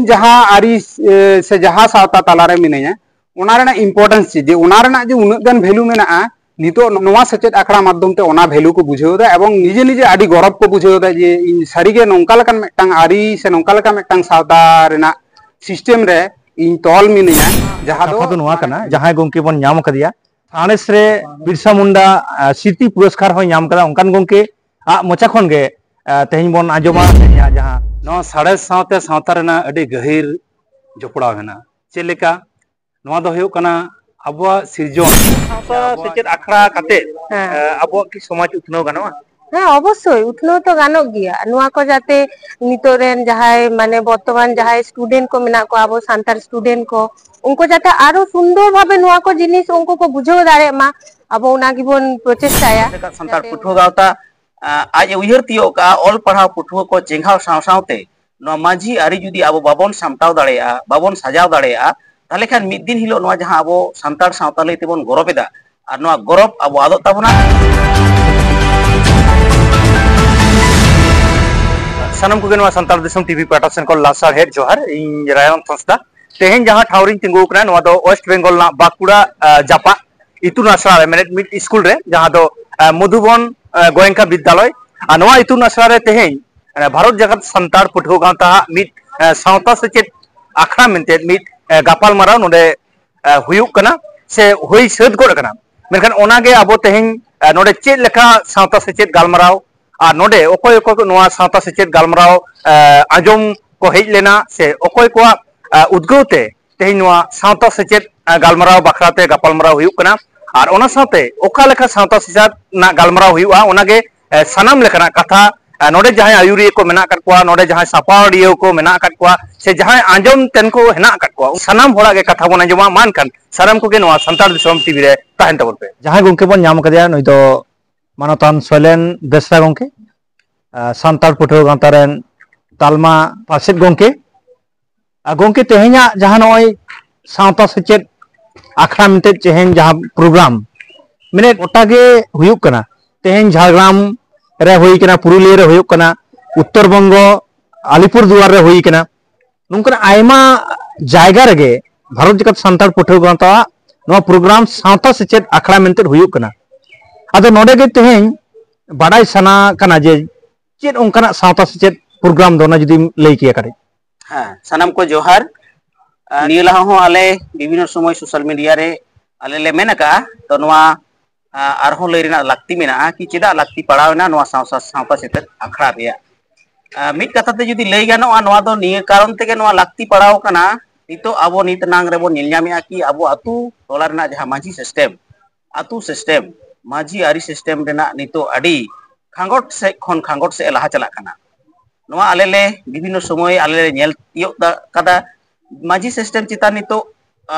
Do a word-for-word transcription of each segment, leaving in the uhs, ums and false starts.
ᱡᱟᱦᱟᱸ ᱟᱹᱨᱤ, ᱮ, ᱥᱮ ᱡᱟᱦᱟᱸ ᱥᱟᱶᱛᱟ ᱛᱟᱞᱟᱨᱮ ᱢᱤᱱᱟᱹᱧᱟ, ᱚᱱᱟ ᱨᱮᱱᱟᱜ importance ᱪᱮᱫ, ᱡᱮ ᱚᱱᱟ ᱨᱮᱱᱟᱜ ᱡᱮ ᱩᱱᱟᱹᱜ ᱜᱟᱱ value ᱢᱮᱱᱟᱜᱼᱟ, ᱱᱤᱛᱚᱜ ᱱᱚᱣᱟ ᱥᱮᱪᱮᱫ ᱟᱠᱷᱲᱟ ᱢᱟᱫᱽᱫᱷᱚᱢ ᱛᱮ ᱚᱱᱟ value ᱠᱚ ᱵᱩᱡᱷᱟᱹᱣ ᱮᱫᱟ ᱮᱵᱚᱝ ᱱᱤᱡᱮ ᱱᱤᱡᱮ ᱟᱹᱰᱤ ᱜᱚᱨᱚᱵᱽ ᱠᱚ ᱵᱩᱡᱷᱟᱹᱣ ᱮᱫᱟ ᱡᱮ ᱤᱧ ᱥᱟᱹᱨᱤᱜᱮ ᱱᱚᱝᱠᱟ ᱞᱮᱠᱟᱱ ᱢᱤᱫᱴᱟᱝ ᱟᱹᱨᱤ ᱥᱮ ᱱᱚᱝᱠᱟ ᱞᱮᱠᱟᱱ ᱢᱤᱫᱴᱟᱝ ᱥᱟᱶᱛᱟ ᱨᱮᱱᱟᱜ system ᱨᱮ ᱤᱧ ᱛᱚᱞ ᱢᱤᱱᱟᱹᱧᱟ, ᱡᱟᱦᱟᱸ ᱫᱚ ᱠᱟᱛᱷᱟ ᱫᱚ ᱱᱚᱣᱟ ᱠᱟᱱᱟ, ᱡᱟᱦᱟᱸᱭ ᱜᱚᱢᱠᱮ ᱵᱚᱱ ᱧᱟᱢ ᱟᱠᱟᱫᱮᱭᱟ, ᱥᱟᱬᱮᱥ ᱨᱮ ᱵᱤᱨᱥᱟ ᱢᱩᱱᱰᱟ, ᱟ, ᱥᱨᱤᱛᱤ ᱯᱩᱨᱚᱥᱠᱟᱨ ᱦᱚᱸᱭ ᱧᱟᱢ ᱟᱠᱟᱫᱟ, ᱚᱱᱠᱟᱱ ᱜᱚᱢᱠᱮ ᱟᱜ ᱢᱚᱪᱟ ᱠᱷᱚᱱ ᱜᱮ, ᱟ, ᱛᱮᱦᱮᱧ ᱵᱚᱱ ᱟᱸᱡᱚᱢᱟ ᱛᱮᱦᱮᱧᱟᱜ ᱡᱟᱦᱟᱸ ᱱᱚᱣᱟ ᱥᱟᱬᱮᱥ ᱥᱟᱶᱛᱮ ᱥᱟᱶᱛᱟ ᱨᱮᱱᱟᱜ ᱟᱹᱰᱤ ᱜᱟᱹᱦᱤᱨ ᱡᱚᱯᱲᱟᱣ ᱢᱮᱱᱟᱜᱼᱟ᱾ ᱪᱮᱫ ᱞᱮᱠᱟ? ᱱᱚᱣᱟ ᱫᱚ ᱦᱩᱭᱩᱜ ᱠᱟᱱᱟ ᱟᱵᱚᱣᱟᱜ ᱥᱤᱨᱡᱚᱱ᱾ ᱥᱟᱶᱛᱟ ᱥᱮᱪᱮᱫ ᱟᱠᱷᱲᱟ ᱠᱟᱛᱮ, ᱦᱮᱸ᱾ ᱮ, ᱟᱵᱚᱣᱟᱜ ᱠᱤ ᱥᱚᱢᱟᱡᱽ ᱩᱛᱱᱟᱹᱣ ᱜᱟᱱᱚᱜᱼᱟ? ᱦᱮᱸ, ᱚᱵᱚᱥᱥᱳᱭ ᱩᱛᱱᱟᱹᱣ ᱛᱚ ᱜᱟᱱᱚᱜ ᱜᱮᱭᱟ᱾ ᱱᱚᱣᱟ ᱠᱚ ᱡᱟᱛᱮ ᱱᱤᱛᱚᱜ ᱨᱮᱱ ᱡᱟᱦᱟᱸᱭ, ᱢᱟᱱᱮ, ᱵᱚᱨᱛᱚᱢᱟᱱ ᱡᱟᱦᱟᱸᱭ student ᱠᱚ ᱢᱮᱱᱟᱜ ᱠᱚᱣᱟ, ᱟᱵᱚ ᱥᱟᱱᱛᱟᱲ student ᱠᱚ, ᱩᱱᱠᱩ ᱡᱟᱛᱮ ᱟᱨᱚ ᱥᱩᱱᱫᱚᱨ ᱵᱷᱟᱵᱮ ᱱᱚᱣᱟ ᱠᱚ ᱡᱤᱱᱤᱥ ᱩᱱᱠᱩ ᱠᱚ ᱵᱩᱡᱷᱟᱹᱣ ᱫᱟᱲᱮᱭᱟᱜ ᱢᱟ, ᱟᱵᱚ ᱚᱱᱟ ᱜᱮᱵᱚᱱ ᱯᱨᱚᱪᱮᱥᱴᱟᱭᱟ᱾ ᱥᱟᱱᱛᱟᱲ ᱯᱟᱹᱴᱷᱩᱣᱟᱹ ᱜᱟᱶᱛᱟ, ᱟ, ᱟᱡ ᱮ ᱩᱭᱦᱟᱹᱨ ᱛᱤᱭᱳᱜ ᱠᱟᱜᱼᱟ, ᱚᱞ ᱯᱟᱲᱦᱟᱣ ᱯᱟᱹᱴᱷᱩᱣᱟᱹ ᱠᱚ ᱪᱮᱸᱜᱷᱟᱣ ᱥᱟᱶ ᱥᱟᱶᱛᱮ ᱱᱚᱣᱟ ᱢᱟᱹᱡᱷᱤ ᱟᱹᱨᱤ ᱡᱩᱫᱤ ᱟᱵᱚ ᱵᱟᱵᱚᱱ ᱥᱟᱢᱴᱟᱣ ᱫᱟᱲᱮᱭᱟᱜᱼᱟ, ᱵᱟᱵᱚᱱ ᱥᱟᱡᱟᱣ ᱫᱟᱲᱮᱭᱟᱜᱼᱟ, ᱛᱟᱦᱚᱞᱮ ᱠᱷᱟᱱ ᱢᱤᱫ ᱫᱤᱱ ᱦᱤᱞᱳᱜ ᱱᱚᱣᱟ ᱡᱟᱦᱟᱸ ᱟᱵᱚ ᱥᱟᱱᱛᱟᱲ ᱥᱟᱶᱛᱟ ᱞᱟᱹᱭ ᱛᱮᱵᱚᱱ ᱜᱚᱨᱚᱵ ᱮᱫᱟ, ᱟᱨ ᱱᱚᱣᱟ ᱜᱚᱨᱚᱵ ᱟᱵᱚ ᱟᱫᱚᱜ ᱛᱟᱵᱚᱱᱟ᱾ ᱥᱟᱱᱟᱢ ᱠᱚᱜᱮ ᱱᱚᱣᱟ ᱥᱟᱱᱛᱟᱲ ᱫᱤᱥᱚᱢ ᱴᱤᱵᱷᱤ ᱯᱟᱦᱴᱟ ᱥᱮᱱ ᱠᱷᱚᱱ ᱞᱟᱥᱟᱲᱦᱮᱫ ᱡᱚᱦᱟᱨ᱾ ᱤᱧ ᱨᱟᱭᱚᱱ ᱛᱷᱚᱥᱫᱟ᱾ ᱛᱮᱦᱮᱧ ᱡᱟᱦᱟᱸ ᱴᱷᱟᱶ ᱨᱤᱧ ᱛᱤᱸᱜᱩ ᱟᱠᱟᱱᱟ, ᱱᱚᱣᱟ ᱫᱚ ᱳᱭᱮᱥᱴ ᱵᱮᱝᱜᱚᱞ ᱨᱮᱱᱟᱜ ᱵᱟᱸᱠᱩᱲᱟ, ᱟ, ᱡᱟᱯᱟᱜ ᱤᱛᱩᱱ ᱟᱥᱲᱟ ᱨᱮ, ᱢᱮᱱᱮᱫ ᱢᱤᱫ ᱥᱠᱩᱞ ᱨᱮ, ᱡᱟᱦᱟᱸ ᱫᱚ, ᱟ, ᱢᱚᱫᱷᱩᱵᱚᱱ, ᱟ, ᱜᱳᱭᱮᱝᱠᱟ ᱵᱤᱫᱽᱫᱟᱞᱚᱭ᱾ ᱟᱨ ᱱᱚᱣᱟ ᱤᱛᱩᱱ ᱟᱥᱲᱟ ᱨᱮ ᱛᱮᱦᱮᱧ, ᱟ, ᱵᱷᱟᱨᱚᱛ ᱡᱟᱠᱟᱛ ᱥᱟᱱᱛᱟᱲ ᱯᱟᱹᱴᱷᱩᱣᱟᱹ ᱜᱟᱶᱛᱟ ᱟᱜ ᱢᱤᱫ, ᱟ, ᱥᱟᱶᱛᱟ ᱥᱮᱪᱮᱫ ᱟᱠᱷᱲᱟ ᱢᱮᱱᱛᱮ ᱢᱤᱫ, ᱟ, ᱜᱟᱯᱟᱞᱢᱟᱨᱟᱣ ᱱᱚᱰᱮ, ᱟ, ᱦᱩᱭᱩᱜ ᱠᱟᱱᱟ ᱥᱮ ᱦᱩᱭ ᱥᱟᱹᱛ ᱜᱚᱫ ᱟᱠᱟᱱᱟ᱾ ᱢᱮᱱᱠᱷᱟᱱ ᱚᱱᱟᱜᱮ ᱟᱵᱚ ᱛᱮᱦᱮᱧ, ᱟ, ᱱᱚᱰᱮ ᱪᱮᱫ ᱞᱮᱠᱟ ᱥᱟᱶᱛᱟ ᱥᱮᱪᱮᱫ ᱜᱟᱞᱢᱟᱨᱟᱣ ᱟᱨ ᱱᱚᱰᱮ ᱚᱠᱚᱭ ᱚᱠᱚᱭ ᱠᱚ ᱱᱚᱣᱟ ᱥᱟᱶᱛᱟ ᱥᱮᱪᱮᱫ ᱜᱟᱞᱢᱟᱨᱟᱣ, ᱮ, ᱟᱸᱡᱚᱢ ᱠᱚ ᱦᱮᱡ ᱞᱮᱱᱟ ᱥᱮ ᱚᱠᱚᱭ ᱠᱚᱣᱟᱜ, ᱮ, ᱩᱫᱽᱜᱟᱹᱣ ᱛᱮ ᱛᱮᱦᱮᱧ ᱱᱚᱣᱟ ᱥᱟᱶᱛᱟ ᱥᱮᱪᱮᱫ, ᱮ, ᱜᱟᱞᱢᱟᱨᱟᱣ ᱵᱟᱠᱷᱨᱟ ᱛᱮ ᱜᱟᱯᱟᱞᱢᱟᱨᱟᱣ ᱦᱩᱭᱩᱜ ᱠᱟᱱᱟ᱾ ᱟᱨ ᱚᱱᱟ ᱥᱟᱶᱛᱮ ᱚᱠᱟ ᱞᱮᱠᱟ ᱥᱟᱶᱛᱟ ᱥᱮᱪᱮᱫ ᱨᱮᱱᱟᱜ ᱜᱟᱞᱢᱟᱨᱟᱣ ᱦᱩᱭᱩᱜᱼᱟ, ᱚᱱᱟᱜᱮ, ᱮ, ᱥᱟᱱᱟᱢ ᱞᱮᱠᱟᱱᱟᱜ ᱠᱟᱛᱷᱟ, ᱮ, ᱱᱚᱰᱮ ᱡᱟᱦᱟᱸᱭ ᱟᱹᱭᱩᱨᱤᱭᱟᱹ ᱠᱚ ᱢᱮᱱᱟᱜ ᱟᱠᱟᱫ ᱠᱚᱣᱟ, ᱱᱚᱰᱮ ᱡᱟᱦᱟᱸᱭ ᱥᱟᱯᱲᱟᱣᱤᱭᱟᱹ ᱠᱚ ᱢᱮᱱᱟᱜ ᱟᱠᱟᱫ ᱠᱚᱣᱟ, ᱥᱮ ᱡᱟᱦᱟᱸᱭ ᱟᱸᱡᱚᱢ ᱛᱮᱱ ᱠᱚ ᱦᱮᱱᱟᱜ ᱟᱠᱟᱫ ᱠᱚᱣᱟ, ᱥᱟᱱᱟᱢ ᱦᱚᱲᱟᱜ ᱜᱮ ᱠᱟᱛᱷᱟ ᱵᱚᱱ ᱟᱸᱡᱚᱢᱟ᱾ ᱢᱟ ᱮᱱᱠᱷᱟᱱ ᱥᱟᱱᱟᱢ ᱠᱚᱜᱮ ᱱᱚᱣᱟ ᱥᱟᱱᱛᱟᱲ ᱫᱤᱥᱚᱢ ᱴᱤᱵᱷᱤ ᱨᱮ ᱛᱟᱦᱮᱱ ᱛᱟᱵᱚᱱ ᱯᱮ᱾ ᱡᱟᱦᱟᱸᱭ ᱜᱚᱢᱠᱮ ᱵᱚᱱ ᱧᱟᱢ ᱟᱠᱟᱫᱮᱭᱟ, ᱱᱩᱭ ᱫᱚ ᱢᱟᱱᱚᱛᱟᱱ ᱥᱚᱭᱞᱮᱱ ᱵᱮᱥᱨᱟ ᱜᱚᱢᱠᱮ, ᱟ, ᱥᱟᱱᱛᱟᱲ ᱯᱟᱹᱴᱷᱩᱣᱟᱹ ᱜᱟᱶᱛᱟ ᱨᱮᱱ ᱛᱟᱞᱢᱟ ᱯᱟᱨᱥᱮᱛ ᱜᱚᱢᱠᱮ᱾ ᱟ, ᱜᱚᱢᱠᱮ, ᱛᱮᱦᱮᱧᱟᱜ ᱡᱟᱦᱟᱸ ᱱᱚᱜᱼᱚᱭ ᱥᱟᱶᱛᱟ ᱥᱮᱪᱮᱫ ᱟᱠᱷᱲᱟ ᱢᱮᱱᱛᱮ ᱛᱮᱦᱮᱧ ᱡᱟᱦᱟᱸ ᱯᱨᱳᱜᱨᱟᱢ, ᱢᱟᱱᱮ, ᱜᱚᱴᱟ ᱜᱮ ᱦᱩᱭᱩᱜ ᱠᱟᱱᱟ᱾ ᱛᱮᱦᱮᱧ ᱡᱷᱟᱲᱜᱨᱟᱢ ᱨᱮ ᱦᱩᱭ ᱠᱟᱱᱟ, ᱯᱩᱨᱩᱞᱤᱭᱟᱹ ᱨᱮ ᱦᱩᱭᱩᱜ ᱠᱟᱱᱟ, ᱩᱛᱛᱚᱨ ᱵᱚᱝᱜᱚ ᱟᱞᱤᱯᱩᱨ ᱫᱩᱣᱟᱨ ᱨᱮ ᱦᱩᱭ ᱠᱟᱱᱟ᱾ ᱱᱚᱝᱠᱟᱱᱟᱜ ᱟᱭᱢᱟ ᱡᱟᱭᱜᱟ ᱨᱮᱜᱮ ᱵᱷᱟᱨᱚᱛ ᱡᱟᱠᱟᱛ ᱥᱟᱱᱛᱟᱲ ᱯᱟᱹᱴᱷᱩᱣᱟᱹ ᱜᱟᱶᱛᱟᱣᱟᱜ ᱱᱚᱣᱟ ᱯᱨᱳᱜᱨᱟᱢ ᱥᱟᱶᱛᱟ ᱥᱮᱪᱮᱫ ᱟᱠᱷᱲᱟ ᱢᱮᱱᱛᱮ ᱦᱩᱭᱩᱜ ᱠᱟᱱᱟ᱾ ᱟᱫᱚ ᱱᱚᱰᱮ ᱜᱮ ᱛᱮᱦᱮᱧ ᱵᱟᱰᱟᱭ ᱥᱟᱱᱟ ᱠᱟᱱᱟ ᱡᱮ ᱪᱮᱫ ᱚᱱᱠᱟᱱᱟᱜ ᱥᱟᱶᱛᱟ ᱥᱮᱪᱮᱫ ᱯᱨᱳᱜᱨᱟᱢ ᱫᱚ, ᱚᱱᱟ ᱡᱩᱫᱤᱢ ᱞᱟᱹᱭ ᱠᱮᱭᱟ ᱠᱟᱹᱴᱤᱡ᱾ ᱦᱮᱸ, ᱥᱟᱱᱟᱢ ᱠᱚ ᱡᱚᱦᱟᱨ᱾ ᱟᱨ ᱱᱤᱭᱟᱹ ᱞᱟᱦᱟ ᱦᱚᱸ ᱟᱞᱮ ᱵᱤᱵᱷᱤᱱᱱᱚ ᱥᱚᱢᱚᱭ ᱥᱳᱥᱟᱞ ᱢᱤᱰᱤᱭᱟ ᱨᱮ ᱟᱞᱮ ᱞᱮ ᱢᱮᱱ ᱟᱠᱟᱫᱼᱟ, ᱛᱚ ᱱᱚᱣᱟ ᱟᱨᱦᱚᱸ ᱞᱟᱹᱭ ᱨᱮᱱᱟᱜ ᱞᱟᱹᱠᱛᱤ ᱢᱮᱱᱟᱜᱼᱟ ᱠᱤ ᱪᱮᱫᱟᱜ ᱞᱟᱹᱠᱛᱤ ᱯᱟᱲᱟᱣ ᱮᱱᱟ ᱱᱚᱣᱟ ᱥᱟᱶᱛᱟ ᱥᱮᱪᱮᱫ ᱟᱠᱷᱲᱟ ᱨᱮᱭᱟᱜ᱾ ᱢᱤᱫ ᱠᱟᱛᱷᱟ ᱛᱮ ᱡᱩᱫᱤ ᱞᱟᱹᱭ ᱜᱟᱱᱚᱜᱼᱟ, ᱱᱚᱣᱟ ᱫᱚ ᱱᱤᱭᱟᱹ ᱠᱟᱨᱚᱱ ᱛᱮᱜᱮ ᱱᱚᱣᱟ ᱞᱟᱹᱠᱛᱤ ᱯᱟᱲᱟᱣ ᱠᱟᱱᱟ᱾ ᱱᱤᱛᱚᱜ ᱟᱵᱚ ᱱᱤᱛ ᱱᱟᱝ ᱨᱮᱵᱚᱱ ᱧᱮᱞ ᱧᱟᱢᱮᱫᱼᱟ ᱠᱤ ᱟᱵᱚ ᱟᱹᱛᱩ ᱴᱚᱞᱟ ᱨᱮᱱᱟᱜ ᱡᱟᱦᱟᱸ ᱢᱟᱹᱡᱷᱤ ᱥᱤᱥᱴᱮᱢ, ᱟᱹᱛᱩ ᱥᱤᱥᱴᱮᱢ, ᱢᱟᱹᱡᱷᱤ ᱟᱹᱨᱤ ᱥᱤᱥᱴᱮᱢ ᱨᱮᱱᱟᱜ ᱱᱤᱛᱚᱜ ᱟᱹᱰᱤ ᱠᱷᱟᱸᱜᱚᱴ ᱥᱮᱫ ᱠᱷᱚᱱ ᱠᱷᱟᱸᱜᱚᱴ ᱥᱮᱫ ᱮ ᱞᱟᱦᱟ ᱪᱟᱞᱟᱜ ᱠᱟᱱᱟ᱾ ᱱᱚᱣᱟ ᱟᱞᱮ ᱞᱮ ᱵᱤᱵᱷᱤᱱᱱᱚ ᱥᱚᱢᱚᱭ ᱟᱞᱮ ᱞᱮ ᱧᱮᱞ ᱛᱤᱭᱳᱜ ᱠᱟᱫᱟ᱾ ᱢᱟᱹᱡᱷᱤ ᱥᱤᱥᱴᱮᱢ ᱪᱮᱛᱟᱱ ᱱᱤᱛᱚᱜ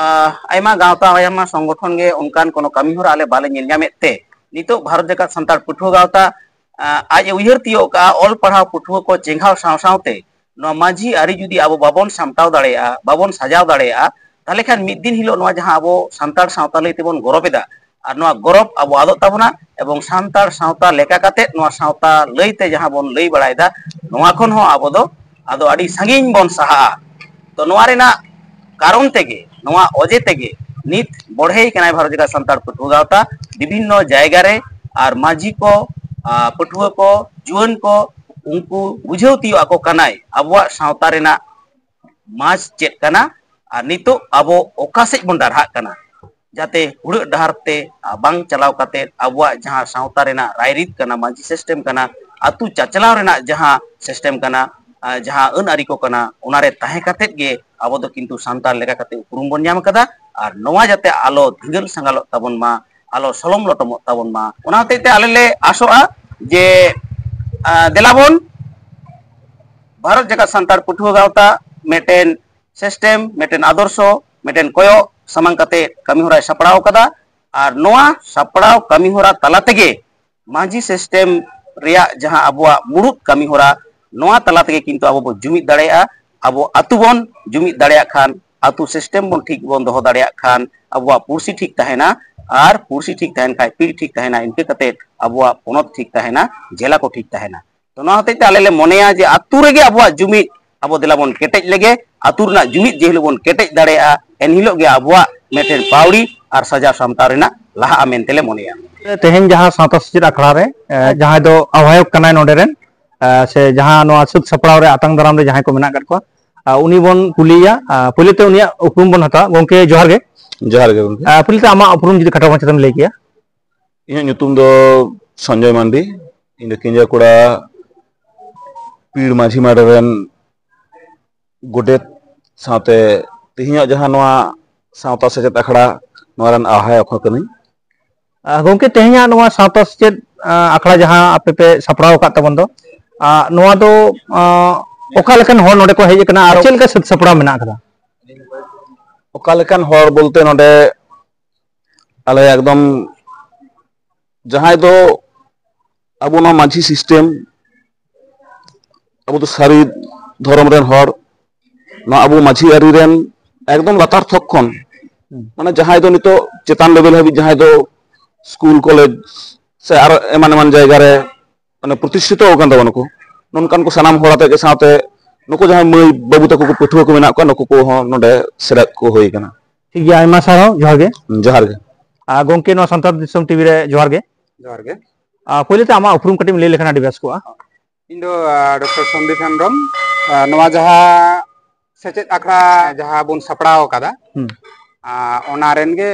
ᱟᱭᱢᱟ ᱜᱟᱶᱛᱟ, ᱟᱭᱢᱟ ᱥᱚᱝᱜᱚᱴᱷᱚᱱ ᱜᱮ ᱚᱱᱠᱟᱱ ᱠᱳᱱᱳ ᱠᱟᱹᱢᱤ ᱦᱚᱨᱟ ᱟᱞᱮ ᱵᱟᱞᱮ ᱧᱮᱞ ᱧᱟᱢᱮᱫ ᱛᱮ, ᱱᱤᱛᱚᱜ ᱵᱷᱟᱨᱚᱛ ᱡᱟᱠᱟᱛ ᱥᱟᱱᱛᱟᱲ ᱯᱟᱹᱴᱷᱩᱣᱟᱹ ᱜᱟᱶᱛᱟ ᱟᱡ ᱮ ᱩᱭᱦᱟᱹᱨ ᱛᱤᱭᱳᱜ ᱠᱟᱜᱼᱟ, ᱚᱞ ᱯᱟᱲᱦᱟᱣ ᱯᱟᱹᱴᱷᱩᱣᱟᱹ ᱠᱚ ᱪᱮᱸᱜᱷᱟᱣ ᱥᱟᱶ ᱥᱟᱶᱛᱮ ᱱᱚᱣᱟ ᱢᱟᱹᱡᱷᱤ ᱟᱹᱨᱤ ᱡᱩᱫᱤ ᱟᱵᱚ ᱵᱟᱵᱚᱱ ᱥᱟᱢᱴᱟᱣ ᱫᱟᱲᱮᱭᱟᱜᱼᱟ, ᱵᱟᱵᱚᱱ ᱥᱟᱡᱟᱣ ᱫᱟᱲᱮᱭᱟᱜᱼᱟ, ᱛᱟᱦᱚᱞᱮ ᱠᱷᱟᱱ ᱢᱤᱫ ᱫᱤᱱ ᱦᱤᱞᱳᱜ ᱱᱚᱣᱟ ᱡᱟᱦᱟᱸ ᱟᱵᱚ ᱥᱟᱱᱛᱟᱲ ᱥᱟᱶᱛᱟ ᱞᱟᱹᱭ ᱛᱮᱵᱚᱱ ᱜᱚᱨᱚᱵ ᱮᱫᱟ, ᱟᱨ ᱱᱚᱣᱟ ᱜᱚᱨᱚᱵ ᱟᱵᱚ ᱟᱫᱚᱜ ᱛᱟᱵᱚᱱᱟ᱾ ᱮᱵᱚᱝ ᱥᱟᱱᱛᱟᱲ ᱥᱟᱶᱛᱟ ᱞᱮᱠᱟ ᱠᱟᱛᱮ ᱱᱚᱣᱟ ᱥᱟᱶᱛᱟ ᱞᱟᱹᱭ ᱛᱮ ᱡᱟᱦᱟᱸ ᱵᱚᱱ ᱞᱟᱹᱭ ᱵᱟᱲᱟᱭᱮᱫᱟ, ᱱᱚᱣᱟ ᱠᱷᱚᱱ ᱦᱚᱸ ᱟᱵᱚ ᱫᱚ ᱟᱫᱚ ᱟᱹᱰᱤ ᱥᱟᱺᱜᱤᱧ ᱵᱚᱱ ᱥᱟᱦᱟᱜᱼᱟ᱾ ᱛᱚ ᱱᱚᱣᱟ ᱨᱮᱱᱟᱜ ᱠᱟᱨᱚᱱ ᱛᱮᱜᱮ, ᱱᱚᱣᱟ ᱚᱡᱮ ᱛᱮᱜᱮ ᱱᱤᱛ ᱵᱚᱲᱦᱮᱭ ᱠᱟᱱᱟᱭ ᱵᱷᱟᱨᱚᱛ ᱡᱟᱠᱟᱛ ᱥᱟᱱᱛᱟᱲ ᱯᱟᱹᱴᱷᱩᱣᱟᱹ ᱜᱟᱶᱛᱟ ᱵᱤᱵᱷᱤᱱᱱᱚ ᱡᱟᱭᱜᱟ ᱨᱮ᱾ ᱟᱨ ᱢᱟᱹᱡᱷᱤ ᱠᱚ, ᱯᱟᱹᱴᱷᱩᱣᱟᱹ ᱠᱚ, ᱡᱩᱣᱟᱹᱱ ᱠᱚ, ᱩᱱᱠᱩ ᱵᱩᱡᱷᱟᱹᱣ ᱛᱤᱭᱳᱜ ᱟᱠᱚ ᱠᱟᱱᱟᱭ ᱟᱵᱚᱣᱟᱜ ᱥᱟᱶᱛᱟ ᱨᱮᱱᱟᱜ ᱢᱟᱡᱽ ᱪᱮᱫ ᱠᱟᱱᱟ ᱟᱨ ᱱᱤᱛᱚᱜ ᱟᱵᱚ ᱚᱠᱟ ᱥᱮᱫ ᱵᱚᱱ ᱰᱟᱨᱦᱟᱜ ᱠᱟᱱᱟ, ᱡᱟᱛᱮ ᱦᱩᱲᱟᱹᱜ ᱰᱟᱦᱟᱨ ᱛᱮ ᱵᱟᱝ ᱪᱟᱞᱟᱣ ᱠᱟᱛᱮ ᱟᱵᱚᱣᱟᱜ ᱡᱟᱦᱟᱸ ᱥᱟᱶᱛᱟ ᱨᱮᱱᱟᱜ ᱨᱟᱭᱨᱤᱛ ᱠᱟᱱᱟ, ᱢᱟᱹᱡᱷᱤ ᱥᱤᱥᱴᱮᱢ ᱠᱟᱱᱟ, ᱟᱹᱛᱩ ᱪᱟᱪᱞᱟᱣ ᱨᱮᱱᱟᱜ ᱡᱟᱦᱟᱸ ᱥᱤᱥᱴᱮᱢ ᱠᱟᱱᱟ, ᱡᱟᱦᱟᱸ ᱟᱹᱱ ᱟᱹᱨᱤ ᱠᱚ ᱠᱟᱱᱟ, ᱚᱱᱟᱨᱮ ᱛᱟᱦᱮᱸ ᱠᱟᱛᱮ ᱜᱮ ᱟᱵᱚ ᱫᱚ ᱠᱤᱱᱛᱩ ᱥᱟᱱᱛᱟᱲ ᱞᱮᱠᱟ ᱠᱟᱛᱮ ᱩᱯᱨᱩᱢ ᱵᱚᱱ ᱧᱟᱢ ᱠᱟᱫᱟ᱾ ᱟᱨ ᱱᱚᱣᱟ ᱡᱟᱛᱮ ᱟᱞᱚ ᱫᱷᱤᱸᱜᱟᱹᱞ ᱥᱟᱸᱜᱟᱞᱚᱜ ᱛᱟᱵᱚᱱ ᱢᱟ, ᱟᱞᱚ ᱥᱚᱞᱚᱢ ᱞᱚᱴᱚᱢᱚᱜ ᱛᱟᱵᱚᱱ ᱢᱟ, ᱚᱱᱟ ᱦᱚᱛᱮᱡ ᱛᱮ ᱟᱞᱮ ᱞᱮ ᱟᱥᱚᱜᱼᱟ ᱡᱮ ᱫᱮᱞᱟ ᱵᱚᱱ ᱵᱷᱟᱨᱚᱛ ᱡᱟᱠᱟᱛ ᱥᱟᱱᱛᱟᱲ ᱯᱟᱹᱴᱷᱩᱣᱟᱹ ᱜᱟᱶᱛᱟ ᱢᱤᱫᱴᱮᱱ ᱥᱤᱥᱴᱮᱢ, ᱢᱤᱫᱴᱮᱱ ᱟᱫᱚᱨᱥᱚ, ᱢᱤᱫᱴᱮᱱ ᱠᱚᱭᱚᱜ ᱥᱟᱢᱟᱝ ᱠᱟᱛᱮ ᱠᱟᱹᱢᱤ ᱦᱚᱨᱟᱭ ᱥᱟᱯᱲᱟᱣ ᱠᱟᱫᱟ᱾ ᱟᱨ ᱱᱚᱣᱟ ᱥᱟᱯᱲᱟᱣ ᱠᱟᱹᱢᱤ ᱦᱚᱨᱟ ᱛᱟᱞᱟ ᱛᱮᱜᱮ ᱢᱟᱹᱡᱷᱤ ᱥᱤᱥᱴᱮᱢ ᱨᱮᱭᱟᱜ ᱡᱟᱦᱟᱸ ᱟᱵᱚᱣᱟᱜ ᱢᱩᱲᱩᱫ ᱠᱟᱹᱢᱤ ᱦᱚᱨᱟ, ᱱᱚᱣᱟ ᱛᱟᱞᱟ ᱛᱮᱜᱮ ᱠᱤᱱᱛᱩ ᱟᱵᱚ ᱵᱚ ᱡᱩᱢᱤᱫ ᱫᱟᱲᱮᱭᱟᱜᱼᱟ᱾ ᱟᱵᱚ ᱟᱹᱛᱩ ᱵᱚᱱ ᱡᱩᱢᱤᱫ ᱫᱟᱲᱮᱭᱟᱜ ᱠᱷᱟᱱ, ᱟᱹᱛᱩ ᱥᱤᱥᱴᱮᱢ ᱵᱚᱱ ᱴᱷᱤᱠ ᱵᱚᱱ ᱫᱚᱦᱚ ᱫᱟᱲᱮᱭᱟᱜ ᱠᱷᱟᱱ, ᱟᱵᱚᱣᱟᱜ ᱯᱩᱨᱥᱤ ᱴᱷᱤᱠ ᱛᱟᱦᱮᱱᱟ᱾ ᱟᱨ ᱯᱩᱨᱥᱤ ᱴᱷᱤᱠ ᱛᱟᱦᱮᱱ ᱠᱷᱟᱡ ᱯᱤᱲ ᱴᱷᱤᱠ ᱛᱟᱦᱮᱱᱟ, ᱤᱱᱠᱟᱹ ᱠᱟᱛᱮ ᱟᱵᱚᱣᱟᱜ ᱯᱚᱱᱚᱛ ᱴᱷᱤᱠ ᱛᱟᱦᱮᱱᱟ, ᱡᱮᱞᱟ ᱠᱚ ᱴᱷᱤᱠ ᱛᱟᱦᱮᱱᱟ᱾ ᱛᱚ ᱱᱚᱣᱟ ᱦᱚᱛᱮᱡ ᱛᱮ ᱟᱞᱮ ᱞᱮ ᱢᱚᱱᱮᱭᱟ ᱡᱮ ᱟᱹᱛᱩ ᱨᱮᱜᱮ ᱟᱵᱚᱣᱟᱜ ᱡᱩᱢᱤᱫ ᱟᱵᱚ ᱫᱮᱞᱟ ᱵᱚᱱ ᱠᱮᱴᱮᱡ ᱞᱮᱜᱮ᱾ ᱟᱹᱛᱩ ᱨᱮᱱᱟᱜ ᱡᱩᱢᱤᱫ ᱡᱮ ᱦᱤᱞᱳᱜ ᱵᱚᱱ ᱠᱮᱴᱮᱡ ᱫᱟᱲᱮᱭᱟᱜᱼᱟ, ᱮᱱ ᱦᱤᱞᱳᱜ ᱜᱮ ᱟᱵᱚᱣᱟᱜ ᱢᱤᱫᱴᱮᱱ ᱯᱟᱹᱣᱲᱤ ᱟᱨ ᱥᱟᱡᱟᱣ ᱥᱟᱢᱴᱟᱣ ᱨᱮᱱᱟᱜ ᱞᱟᱦᱟᱜᱼᱟ ᱢᱮᱱᱛᱮ ᱞᱮ ᱢᱚᱱᱮᱭᱟ᱾ ᱛᱮᱦᱮᱧ ᱡᱟᱦᱟᱸ ᱥᱟᱶᱛᱟ ᱥᱮᱪᱮᱫ ᱟᱠᱷᱲᱟ ᱨᱮ, ᱮ, ᱡᱟᱦᱟᱸᱭ ᱫᱚ ᱟᱦᱽᱵᱟᱭᱚᱠ ᱠᱟᱱᱟᱭ ᱱᱚᱰᱮ ᱨᱮᱱ, ᱮ, ᱥᱮ ᱡᱟᱦᱟᱸ ᱱᱚᱣᱟ ᱥᱟᱹᱛ ᱥᱟᱯᱲᱟᱣ ᱨᱮ ᱟᱛᱟᱝ ᱫᱟᱨᱟᱢ ᱨᱮ ᱡᱟᱦᱟᱸᱭ ᱠᱚ ᱢᱮᱱᱟᱜ ᱟᱠᱟᱫ ᱠᱚᱣᱟ, ᱟ, ᱩᱱᱤ ᱵᱚᱱ ᱠᱩᱞᱤᱭᱮᱭᱟ᱾ ᱟ, ᱯᱳᱭᱞᱳ ᱛᱮ ᱩᱱᱤᱭᱟᱜ ᱩᱯᱨᱩᱢ ᱵᱚᱱ ᱦᱟᱛᱟᱣᱟ᱾ ᱜᱚᱢᱠᱮ, ᱡᱚᱦᱟᱨ ᱜᱮ᱾ ᱡᱚᱦᱟᱨ ᱜᱮ ᱜᱚᱢᱠᱮ᱾ ᱟ, ᱯᱳᱭᱞᱳ ᱛᱮ ᱟᱢᱟᱜ ᱩᱯᱨᱩᱢ ᱡᱩᱫᱤ ᱠᱷᱟᱴᱚ ᱢᱟᱪᱷᱟ ᱛᱮᱢ ᱞᱟᱹᱭ ᱠᱮᱭᱟ᱾ ᱤᱧᱟᱹᱜ ᱧᱩᱛᱩᱢ ᱫᱚ ᱥᱚᱧᱡᱚᱭ ᱢᱟᱱᱰᱤ᱾ ᱤᱧ ᱫᱚ ᱠᱮᱸᱡᱟᱠᱚᱲᱟ ᱯᱤᱲ ᱢᱟᱹᱡᱷᱤ ᱢᱟᱰᱮ ᱨᱮᱱ ᱜᱚᱰᱮᱛ, ᱥᱟᱶᱛᱮ ᱛᱮᱦᱮᱧᱟᱜ ᱡᱟᱦᱟᱸ ᱱᱚᱣᱟ ᱥᱟᱶᱛᱟ ᱥᱮᱪᱮᱫ ᱟᱠᱷᱲᱟ, ᱱᱚᱣᱟ ᱨᱮᱱ ᱟᱦᱽᱵᱟᱭᱚᱠ ᱦᱚᱸ ᱠᱟᱹᱱᱟᱹᱧ᱾ ᱟ, ᱜᱚᱢᱠᱮ, ᱛᱮᱦᱮᱧᱟᱜ ᱱᱚᱣᱟ ᱥᱟᱶᱛᱟ ᱥᱮᱪᱮᱫ, ᱟ, ᱟᱠᱷᱲᱟ ᱡᱟᱦᱟᱸ ᱟᱯᱮ ᱯᱮ ᱥᱟᱯᱲᱟᱣ ᱟᱠᱟᱫ ᱛᱟᱵᱚᱱ ᱫᱚ, ᱟ, ᱱᱚᱣᱟ ᱫᱚ, ᱟ, ᱚᱠᱟ ᱞᱮᱠᱟᱱ ᱦᱚᱲ ᱱᱚᱰᱮ ᱠᱚ ᱦᱮᱡ ᱟᱠᱟᱱᱟ ᱟᱨ ᱪᱮᱫ ᱞᱮᱠᱟ ᱥᱟᱹᱛ ᱥᱟᱯᱲᱟᱣ ᱢᱮᱱᱟᱜ ᱟᱠᱟᱫᱟ? ᱚᱠᱟ ᱞᱮᱠᱟᱱ ᱦᱚᱲ ᱵᱚᱞᱛᱮ, ᱱᱚᱰᱮ ᱟᱞᱮ ᱮᱠᱫᱚᱢ ᱡᱟᱦᱟᱸᱭ ᱫᱚ ᱟᱵᱚ ᱱᱚᱣᱟ ᱢᱟᱹᱡᱷᱤ ᱥᱤᱥᱴᱮᱢ, ᱟᱵᱚ ᱫᱚ ᱥᱟᱹᱨᱤ ᱫᱷᱚᱨᱚᱢ ᱨᱮᱱ ᱦᱚᱲ, ᱱᱚᱣᱟ ᱟᱵᱚ ᱢᱟᱹᱡᱷᱤ ᱟᱹᱨᱤ ᱨᱮᱱ ᱮᱠᱫᱚᱢ ᱞᱟᱛᱟᱨ ᱛᱷᱚᱠ ᱠᱷᱚᱱ, ᱦᱩᱸ᱾ ᱢᱟᱱᱮ ᱡᱟᱦᱟᱸᱭ ᱫᱚ ᱱᱤᱛᱚᱜ ᱪᱮᱛᱟᱱ ᱞᱮᱵᱮᱞ ᱦᱟᱹᱵᱤᱡ, ᱡᱟᱦᱟᱸᱭ ᱫᱚ ᱥᱠᱩᱞ, ᱠᱚᱞᱮᱡᱽ ᱥᱮ ᱟᱨ ᱮᱢᱟᱱ ᱮᱢᱟᱱ ᱡᱟᱭᱜᱟ ᱨᱮ ᱢᱟᱱᱮ ᱯᱨᱚᱛᱤᱥᱴᱷᱤᱛᱚ ᱟᱠᱟᱱ ᱛᱟᱵᱚᱱᱟ ᱠᱚ, ᱱᱚᱝᱠᱟᱱ ᱠᱚ ᱥᱟᱱᱟᱢ ᱦᱚᱲ ᱟᱛᱮ ᱜᱮ, ᱥᱟᱶᱛᱮ ᱱᱩᱠᱩ ᱡᱟᱦᱟᱸᱭ ᱢᱟᱹᱭ ᱵᱟᱹᱵᱩ ᱛᱟᱠᱚ ᱠᱚ, ᱯᱟᱹᱴᱷᱩᱣᱟᱹ ᱠᱚ ᱢᱮᱱᱟᱜ ᱠᱚᱣᱟ, ᱱᱩᱠᱩ ᱠᱚᱦᱚᱸ ᱱᱚᱰᱮ ᱥᱮᱞᱮᱫ ᱠᱚ ᱦᱩᱭ ᱟᱠᱟᱱᱟ᱾ ᱴᱷᱤᱠ ᱜᱮᱭᱟ, ᱟᱭᱢᱟ ᱥᱟᱨᱦᱟᱣ, ᱡᱚᱦᱟᱨ ᱜᱮ᱾ ᱦᱩᱸ, ᱡᱚᱦᱟᱨ ᱜᱮ᱾ ᱟᱨ ᱜᱚᱢᱠᱮ, ᱱᱚᱣᱟ ᱥᱟᱱᱛᱟᱲ ᱫᱤᱥᱚᱢ ᱴᱤᱵᱷᱤ ᱨᱮ ᱡᱚᱦᱟᱨ ᱜᱮ᱾ ᱡᱚᱦᱟᱨ ᱜᱮ᱾ ᱟᱨ ᱯᱳᱭᱞᱳ ᱛᱮ ᱟᱢᱟᱜ ᱩᱯᱨᱩᱢ ᱠᱟᱹᱴᱤᱡ ᱮᱢ ᱞᱟᱹᱭ ᱞᱮᱠᱷᱟᱱ ᱟᱹᱰᱤ ᱵᱮᱥ ᱠᱚᱜᱼᱟ᱾ ᱤᱧ ᱫᱚ, ᱟ, ᱰᱚᱠᱴᱚᱨ ᱥᱚᱱᱫᱤᱯ ᱦᱮᱢᱵᱨᱚᱢ᱾ ᱟ, ᱱᱚᱣᱟ ᱡᱟᱦᱟᱸ ᱥᱮᱪᱮᱫ ᱟᱠᱷᱲᱟ ᱡᱟᱦᱟᱸ ᱵᱚᱱ ᱥᱟᱯᱲᱟᱣ ᱟᱠᱟᱫᱟ, ᱦᱩᱸ᱾ ᱟ, ᱚᱱᱟ ᱨᱮᱱ ᱜᱮ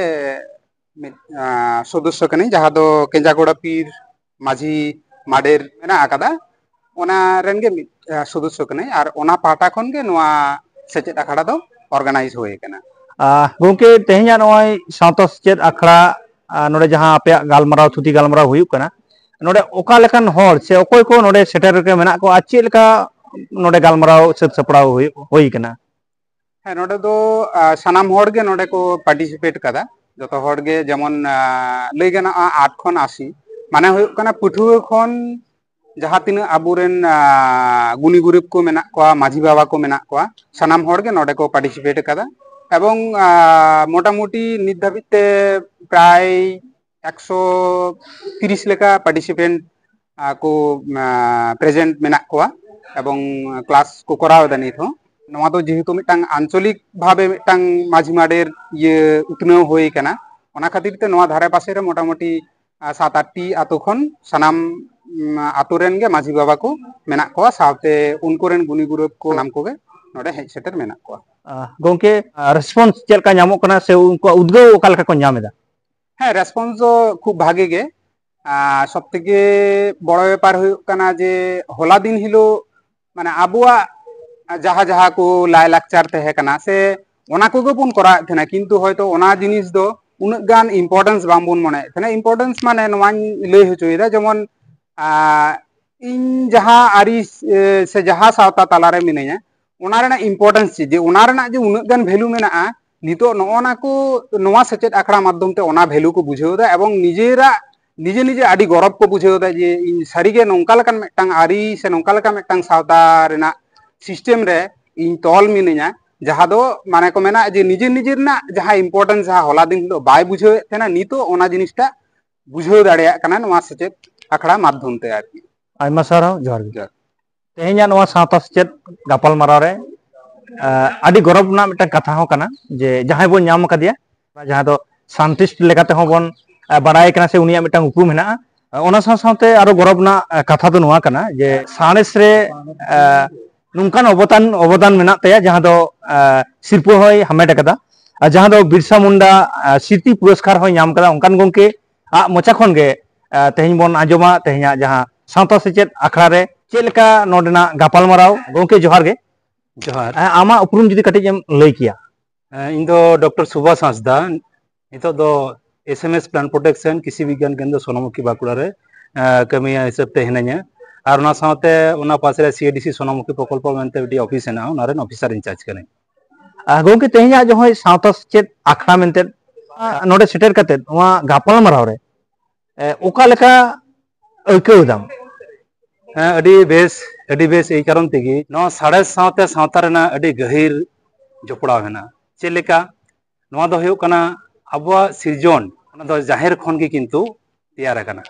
ᱢᱤᱫ, ᱟ, ᱥᱚᱫᱚᱥᱥᱚ ᱠᱟᱹᱱᱟᱹᱧ, ᱡᱟᱦᱟᱸ ᱫᱚ ᱠᱮᱸᱡᱟᱜᱚᱲᱟ ᱯᱤᱨ ᱢᱟᱹᱡᱷᱤ ᱢᱟᱰᱮᱨ ᱢᱮᱱᱟᱜ ᱟᱠᱟᱫᱟ, ᱚᱱᱟ ᱨᱮᱱ ᱜᱮ ᱢᱤᱫ, ᱟ, ᱥᱚᱫᱚᱥᱥᱚ ᱠᱟᱹᱱᱟᱹᱧ᱾ ᱟᱨ ᱚᱱᱟ ᱯᱟᱦᱴᱟ ᱠᱷᱚᱱ ᱜᱮ ᱱᱚᱣᱟ ᱥᱮᱪᱮᱫ ᱟᱠᱷᱲᱟ ᱫᱚ ᱚᱨᱜᱟᱱᱟᱭᱤᱡᱽ ᱦᱩᱭ ᱟᱠᱟᱱᱟ᱾ ᱟ, ᱜᱚᱢᱠᱮ, ᱛᱮᱦᱮᱧᱟᱜ ᱱᱚᱜᱼᱚᱭ ᱥᱟᱶᱛᱟ ᱥᱮᱪᱮᱫ ᱟᱠᱷᱲᱟ, ᱟ, ᱱᱚᱰᱮ ᱡᱟᱦᱟᱸ ᱟᱯᱮᱭᱟᱜ ᱜᱟᱞᱢᱟᱨᱟᱣ, ᱛᱷᱩᱛᱤ ᱜᱟᱞᱢᱟᱨᱟᱣ ᱦᱩᱭᱩᱜ ᱠᱟᱱᱟ, ᱱᱚᱰᱮ ᱚᱠᱟ ᱞᱮᱠᱟᱱ ᱦᱚᱲ ᱥᱮ ᱚᱠᱚᱭ ᱠᱚ ᱱᱚᱰᱮ ᱥᱮᱴᱮᱨ ᱨᱮ ᱢᱮᱱᱟᱜ ᱠᱚᱣᱟ ᱟᱨ ᱪᱮᱫ ᱞᱮᱠᱟ ᱱᱚᱰᱮ ᱜᱟᱞᱢᱟᱨᱟᱣ ᱥᱟᱹᱛ ᱥᱟᱯᱲᱟᱣ ᱦᱩᱭᱩᱜ, ᱦᱩᱭ ᱠᱟᱱᱟ? ᱦᱮᱸ, ᱱᱚᱰᱮ ᱫᱚ, ᱟ, ᱥᱟᱱᱟᱢ ᱦᱚᱲ ᱜᱮ ᱱᱚᱰᱮ ᱠᱚ ᱯᱟᱨᱴᱤᱥᱤᱯᱮᱴ ᱠᱟᱫᱟ᱾ ᱡᱚᱛᱚ ᱦᱚᱲ ᱜᱮ, ᱡᱮᱢᱚᱱ, ᱟ, ᱞᱟᱹᱭ ᱜᱟᱱᱚᱜᱼᱟ, ᱟᱴ ᱠᱷᱚᱱ ᱟᱥᱤ, ᱢᱟᱱᱮ ᱦᱩᱭᱩᱜ ᱠᱟᱱᱟ ᱯᱟᱹᱴᱷᱩᱣᱟᱹ ᱠᱷᱚᱱ ᱡᱟᱦᱟᱸ ᱛᱤᱱᱟᱹᱜ ᱟᱵᱚᱨᱮᱱ, ᱟ, ᱜᱩᱱᱤ ᱜᱩᱨᱤᱵ ᱠᱚ ᱢᱮᱱᱟᱜ ᱠᱚᱣᱟ, ᱢᱟᱹᱡᱷᱤ ᱵᱟᱵᱟ ᱠᱚ ᱢᱮᱱᱟᱜ ᱠᱚᱣᱟ, ᱥᱟᱱᱟᱢ ᱦᱚᱲ ᱜᱮ ᱱᱚᱰᱮ ᱠᱚ ᱯᱟᱨᱴᱤᱥᱤᱯᱮᱴ ᱠᱟᱫᱟ᱾ ᱮᱵᱚᱝ, ᱟ, ᱢᱚᱴᱟᱢᱩᱴᱤ ᱱᱤᱛ ᱫᱷᱟᱹᱵᱤᱡ ᱛᱮ ᱯᱨᱟᱭ ᱮᱠᱥᱚ ᱛᱤᱨᱤᱥ ᱞᱮᱠᱟ ᱯᱟᱨᱴᱤᱥᱤᱯᱮᱱᱴ, ᱟ, ᱠᱚ, ᱟ, ᱯᱨᱮᱡᱮᱱᱴ ᱢᱮᱱᱟᱜ ᱠᱚᱣᱟ᱾ ᱮᱵᱚᱝ ᱠᱞᱟᱥ ᱠᱚ ᱠᱚᱨᱟᱣ ᱮᱫᱟ ᱱᱤᱛ ᱦᱚᱸ᱾ ᱱᱚᱣᱟ ᱫᱚ ᱡᱮᱦᱮᱛᱩ ᱢᱤᱫᱴᱟᱝ ᱟᱧᱪᱚᱞᱤᱠ ᱵᱷᱟᱵᱮ ᱢᱤᱫᱴᱟᱝ ᱢᱟᱹᱡᱷᱤ ᱢᱟᱰᱮᱨ ᱤᱭᱟᱹ ᱩᱛᱱᱟᱹᱣ ᱦᱩᱭ ᱟᱠᱟᱱᱟ, ᱚᱱᱟ ᱠᱷᱟᱹᱛᱤᱨ ᱛᱮ ᱱᱚᱣᱟ ᱫᱷᱟᱨᱮ ᱯᱟᱥᱮ ᱨᱮ ᱢᱚᱴᱟᱢᱩᱴᱤ ᱟᱨ ᱥᱟᱛ ᱟᱴ ᱴᱤ ᱟᱛᱳ ᱠᱷᱚᱱ ᱥᱟᱱᱟᱢ, ᱩᱢ, ᱟᱛᱳ ᱨᱮᱱ ᱜᱮ ᱢᱟᱹᱡᱷᱤ ᱵᱟᱵᱟ ᱠᱚ ᱢᱮᱱᱟᱜ ᱠᱚᱣᱟ, ᱥᱟᱶᱛᱮ ᱩᱱᱠᱩ ᱨᱮᱱ ᱜᱩᱱᱤ ᱜᱩᱨᱩᱵ ᱠᱚ ᱥᱟᱱᱟᱢ ᱠᱚᱜᱮ ᱱᱚᱰᱮ ᱦᱮᱡ ᱥᱮᱴᱮᱨ ᱢᱮᱱᱟᱜ ᱠᱚᱣᱟ᱾ ᱟᱦ, ᱜᱚᱝᱠᱮ, ᱟᱦ, ᱨᱮᱥᱯᱚᱱᱥ ᱪᱮᱫ ᱞᱮᱠᱟ ᱧᱟᱢᱚᱜ ᱠᱟᱱᱟ ᱥᱮ ᱩᱱᱠᱩᱣᱟᱜ ᱩᱫᱽᱜᱟᱹᱣ ᱚᱠᱟ ᱞᱮᱠᱟ ᱠᱚ ᱧᱟᱢ ᱮᱫᱟ? ᱦᱮᱸ, ᱨᱮᱥᱯᱚᱱᱥ ᱫᱚ ᱠᱷᱩᱵ ᱵᱷᱟᱜᱮ ᱜᱮ᱾ ᱟᱨ ᱥᱚᱵ ᱛᱷᱮᱠᱮ ᱵᱚᱲᱚ ᱵᱮᱯᱟᱨ ᱦᱩᱭᱩᱜ ᱠᱟᱱᱟ ᱡᱮ ᱦᱚᱞᱟ ᱫᱤᱱ ᱦᱤᱞᱳᱜ ᱢᱟᱱᱮ ᱟᱵᱚᱣᱟᱜ ᱡᱟᱦᱟᱸ ᱡᱟᱦᱟᱸ ᱠᱚ ᱞᱟᱭᱼᱞᱟᱠᱪᱟᱨ ᱛᱟᱦᱮᱸ ᱠᱟᱱᱟ ᱥᱮ ᱚᱱᱟ ᱠᱚᱜᱮ ᱵᱚᱱ ᱠᱚᱨᱟᱣᱮᱫ ᱛᱟᱦᱮᱱᱟ, ᱠᱤᱱᱛᱩ ᱦᱚᱭᱛᱳ ᱚᱱᱟ ᱡᱤᱱᱤᱥ ᱫᱚ ᱩᱱᱟᱹᱜ ᱜᱟᱱ ᱤᱢᱯᱚᱨᱴᱮᱱᱥ ᱵᱟᱝᱵᱚᱱ ᱢᱚᱱᱮᱭᱮᱫ ᱛᱟᱦᱮᱱᱟ᱾ ᱤᱢᱯᱚᱨᱴᱮᱱᱥ ᱢᱟᱱᱮ ᱱᱚᱣᱟᱧ ᱞᱟᱹᱭ ᱦᱚᱪᱚᱭᱮᱫᱟ, ᱡᱮᱢᱚᱱ ᱟᱨ ᱤᱧ ᱡᱟᱦᱟᱸ ᱟᱹᱨᱤ, ᱮ, ᱥᱮ ᱡᱟᱦᱟᱸ ᱥᱟᱶᱛᱟ ᱛᱟᱞᱟᱨᱮ ᱢᱤᱱᱟᱹᱧᱟ, ᱚᱱᱟ ᱨᱮᱱᱟᱜ ᱤᱢᱯᱚᱨᱴᱮᱱᱥ ᱪᱮᱫ, ᱡᱮ ᱚᱱᱟ ᱨᱮᱱᱟᱜ ᱡᱮ ᱩᱱᱟᱹᱜ ᱜᱟᱱ ᱵᱷᱮᱞᱩ ᱢᱮᱱᱟᱜᱼᱟ, ᱱᱤᱛᱚᱜ ᱱᱚᱜᱼᱚ ᱱᱟ ᱠᱚ, ᱱᱚᱣᱟ ᱥᱮᱪᱮᱫ ᱟᱠᱷᱲᱟ ᱢᱟᱫᱽᱫᱷᱚᱢ ᱛᱮ ᱚᱱᱟ ᱵᱷᱮᱞᱩ ᱠᱚ ᱵᱩᱡᱷᱟᱹᱣ ᱮᱫᱟ ᱮᱵᱚᱝ ᱱᱤᱡᱮᱨᱟᱜ, ᱱᱤᱡᱮ ᱱᱤᱡᱮ ᱟᱹᱰᱤ ᱜᱚᱨᱚᱵᱽ ᱠᱚ ᱵᱩᱡᱷᱟᱹᱣ ᱮᱫᱟ ᱡᱮ ᱤᱧ ᱥᱟᱹᱨᱤᱜᱮ ᱱᱚᱝᱠᱟ ᱞᱮᱠᱟᱱ ᱢᱤᱫᱴᱟᱝ ᱟᱹᱨᱤ ᱥᱮ ᱱᱚᱝᱠᱟ ᱞᱮᱠᱟ ᱢᱤᱫᱴᱟᱝ ᱥᱟᱶᱛᱟ ᱨᱮᱱᱟᱜ ᱥᱤᱥᱴᱮᱢ ᱨᱮ ᱤᱧ ᱛᱚᱞ ᱢᱤᱱᱟᱹᱧᱟ, ᱡᱟᱦᱟᱸ ᱫᱚ ᱢᱟᱱᱮ ᱠᱚ ᱢᱮᱱᱟ ᱡᱮ ᱱᱤᱡᱮ ᱱᱤᱡᱮ ᱨᱮᱱᱟᱜ ᱡᱟᱦᱟᱸ ᱤᱢᱯᱚᱨᱴᱮᱱᱥ, ᱡᱟᱦᱟᱸ ᱦᱚᱞᱟ ᱫᱤᱱ ᱦᱤᱞᱳᱜ ᱵᱟᱭ ᱵᱩᱡᱷᱟᱹᱣᱮᱫ ᱛᱟᱦᱮᱱᱟ, ᱱᱤᱛᱚᱜ ᱚᱱᱟ ᱡᱤᱱᱤᱥᱴᱟᱜ ᱵᱩᱡᱷᱟᱹᱣ ᱫᱟᱲᱮᱭᱟᱜ ᱠᱟᱱᱟ ᱱᱚᱣᱟ ᱥᱮᱪᱮᱫ ᱟᱠᱷᱲᱟ ᱢᱟᱫᱽᱫᱷᱚᱢ ᱛᱮ ᱟᱨᱠᱤ᱾ ᱟᱭᱢᱟ ᱥᱟᱨᱦᱟᱣ, ᱡᱚᱦᱟᱨ ᱜᱮ᱾ ᱡᱚᱦᱟᱨ᱾ ᱛᱮᱦᱮᱧᱟᱜ ᱱᱚᱣᱟ ᱥᱟᱶᱛᱟ ᱥᱮᱪᱮᱫ ᱜᱟᱯᱟᱞᱢᱟᱨᱟᱣ ᱨᱮ, ᱟᱸ, ᱟᱹᱰᱤ ᱜᱚᱨᱚᱵᱽ ᱨᱮᱱᱟᱜ ᱢᱤᱫᱴᱟᱝ ᱠᱟᱛᱷᱟ ᱦᱚᱸ ᱠᱟᱱᱟ ᱡᱮ ᱡᱟᱦᱟᱸᱭ ᱵᱚᱱ ᱧᱟᱢ ᱟᱠᱟᱫᱮᱭᱟ, ᱡᱟᱦᱟᱸ ᱫᱚ ᱥᱟᱱᱛᱤᱥᱴ ᱞᱮᱠᱟ ᱛᱮᱦᱚᱸ ᱵᱚᱱ, ᱟᱸ, ᱵᱟᱲᱟᱭ ᱠᱟᱱᱟ ᱥᱮ ᱩᱱᱤᱭᱟᱜ ᱢᱤᱫᱴᱟᱝ ᱩᱯᱨᱩᱢ ᱦᱮᱱᱟᱜᱼᱟ᱾ ᱚᱱᱟ ᱥᱟᱶ ᱥᱟᱶᱛᱮ ᱟᱨᱚ ᱜᱚᱨᱚᱵᱽ ᱨᱮᱱᱟᱜ, ᱟᱸ, ᱠᱟᱛᱷᱟ ᱫᱚ ᱱᱚᱣᱟ ᱠᱟᱱᱟ ᱡᱮ ᱥᱟᱬᱮᱥ ᱨᱮ, ᱟᱸ, ᱱᱚᱝᱠᱟᱱ ᱚᱵᱚᱫᱟᱱ, ᱚᱵᱚᱫᱟᱱ ᱢᱮᱱᱟᱜ ᱛᱟᱭᱟ ᱡᱟᱦᱟᱸ ᱫᱚ, ᱟᱸ, ᱥᱤᱨᱯᱟᱹ ᱦᱚᱸᱭ ᱦᱟᱢᱮᱴ ᱟᱠᱟᱫᱟ, ᱟᱨ ᱡᱟᱦᱟᱸ ᱫᱚ ᱵᱤᱨᱥᱟ ᱢᱩᱱᱰᱟ, ᱟᱸ, ᱥᱨᱤᱛᱤ ᱯᱩᱨᱚᱥᱠᱟᱨ ᱦᱚᱸᱭ ᱧᱟᱢ ᱟᱠᱟᱫᱟ᱾ ᱚᱱᱠᱟᱱ ᱜᱚᱢᱠᱮ ᱟᱜ ᱢᱚᱪᱟ ᱠᱷᱚᱱ ᱜᱮ, ᱟᱸ, ᱛᱮᱦᱮᱧ ᱵᱚᱱ ᱟᱸᱡᱚᱢᱟ ᱛᱮᱦᱮᱧᱟᱜ ᱡᱟᱦᱟᱸ ᱥᱟᱶᱛᱟ ᱥᱮᱪᱮᱫ ᱟᱠᱷᱲᱟ ᱨᱮ ᱪᱮᱫ ᱞᱮᱠᱟ ᱱᱚᱰᱮᱱᱟᱜ ᱜᱟᱯᱟᱞᱢᱟᱨᱟᱣ᱾ ᱜᱚᱢᱠᱮ, ᱡᱚᱦᱟᱨ ᱜᱮ᱾ ᱡᱚᱦᱟᱨ᱾ ᱟᱸ, ᱟᱢᱟᱜ ᱩᱯᱨᱩᱢ ᱡᱩᱫᱤ ᱠᱟᱹᱴᱤᱡ ᱮᱢ ᱞᱟᱹᱭ ᱠᱮᱭᱟ᱾ ᱦᱮᱸ, ᱤᱧ ᱫᱚ ᱰᱚᱠᱴᱚᱨ ᱥᱩᱵᱷᱟᱥ ᱦᱟᱸᱥᱫᱟ, ᱱᱤᱛᱚᱜ ᱫᱚ S M S plan protection ᱠᱨᱤᱥᱤ ᱵᱤᱜᱽᱜᱟᱱ ᱠᱮᱱᱫᱨᱚ ᱥᱳᱱᱟᱢᱩᱠᱷᱤ ᱵᱟᱸᱠᱩᱲᱟ ᱨᱮ, ᱮᱸ, ᱠᱟᱹᱢᱤᱭᱟᱹ ᱦᱤᱥᱟᱹᱵ ᱛᱮ ᱦᱤᱱᱟᱹᱧᱟ᱾ ᱟᱨ ᱚᱱᱟ ᱥᱟᱶᱛᱮ ᱚᱱᱟ ᱯᱟᱥᱮ ᱨᱮ ᱥᱤ ᱮ ᱰᱤ ᱥᱤ ᱥᱳᱱᱟᱢᱩᱠᱷᱤ ᱯᱨᱚᱠᱚᱞᱯᱚ ᱢᱮᱱᱛᱮ ᱢᱤᱫᱴᱤᱡ ᱚᱯᱷᱤᱥ ᱦᱮᱱᱟᱜᱼᱟ, ᱚᱱᱟ ᱨᱮᱱ ᱚᱯᱷᱤᱥᱟᱨ ᱤᱱᱪᱟᱨᱡᱽ ᱠᱟᱹᱱᱟᱹᱧ᱾ ᱟᱨ ᱜᱚᱢᱠᱮ, ᱛᱮᱦᱮᱧᱟᱜ ᱡᱟᱦᱟᱸ ᱥᱟᱶᱛᱟ ᱥᱮᱪᱮᱫ ᱟᱠᱷᱲᱟ ᱢᱮᱱᱛᱮ, ᱟᱸ, ᱱᱚᱰᱮ ᱥᱮᱴᱮᱨ ᱠᱟᱛᱮ ᱱᱚᱣᱟ ᱜᱟᱯᱟᱞᱢᱟᱨᱟᱣ ᱨᱮ, ᱮ, ᱚᱠᱟ ᱞᱮᱠᱟ ᱟᱹᱭᱠᱟᱹᱣ ᱮᱫᱟᱢ? ᱦᱮᱸ, ᱟᱹᱰᱤ ᱵᱮᱥ, ᱟᱹᱰᱤ ᱵᱮᱥ᱾ ᱮᱭ ᱠᱟᱨᱚᱱ ᱛᱮᱜᱮ ᱱᱚᱣᱟ ᱥᱟᱬᱮᱥ ᱥᱟᱶᱛᱮ ᱥᱟᱶᱛᱟ ᱨᱮᱱᱟᱜ ᱟᱹᱰᱤ ᱜᱟᱹᱦᱤᱨ ᱡᱚᱯᱲᱟᱣ ᱢᱮᱱᱟᱜᱼᱟ᱾ ᱪᱮᱫ ᱞᱮᱠᱟ? ᱱᱚᱣᱟ ᱫᱚ ᱦᱩᱭᱩᱜ ᱠᱟᱱᱟ ᱟᱵᱚᱣᱟᱜ ᱥᱤᱨᱡᱚᱱ, ᱚᱱᱟ ᱫᱚ ᱡᱟᱦᱮᱨ ᱠᱷᱚᱱ ᱜᱮ ᱠᱤᱱᱛᱩ ᱛᱮᱭᱟᱨ ᱟᱠᱟᱱᱟ᱾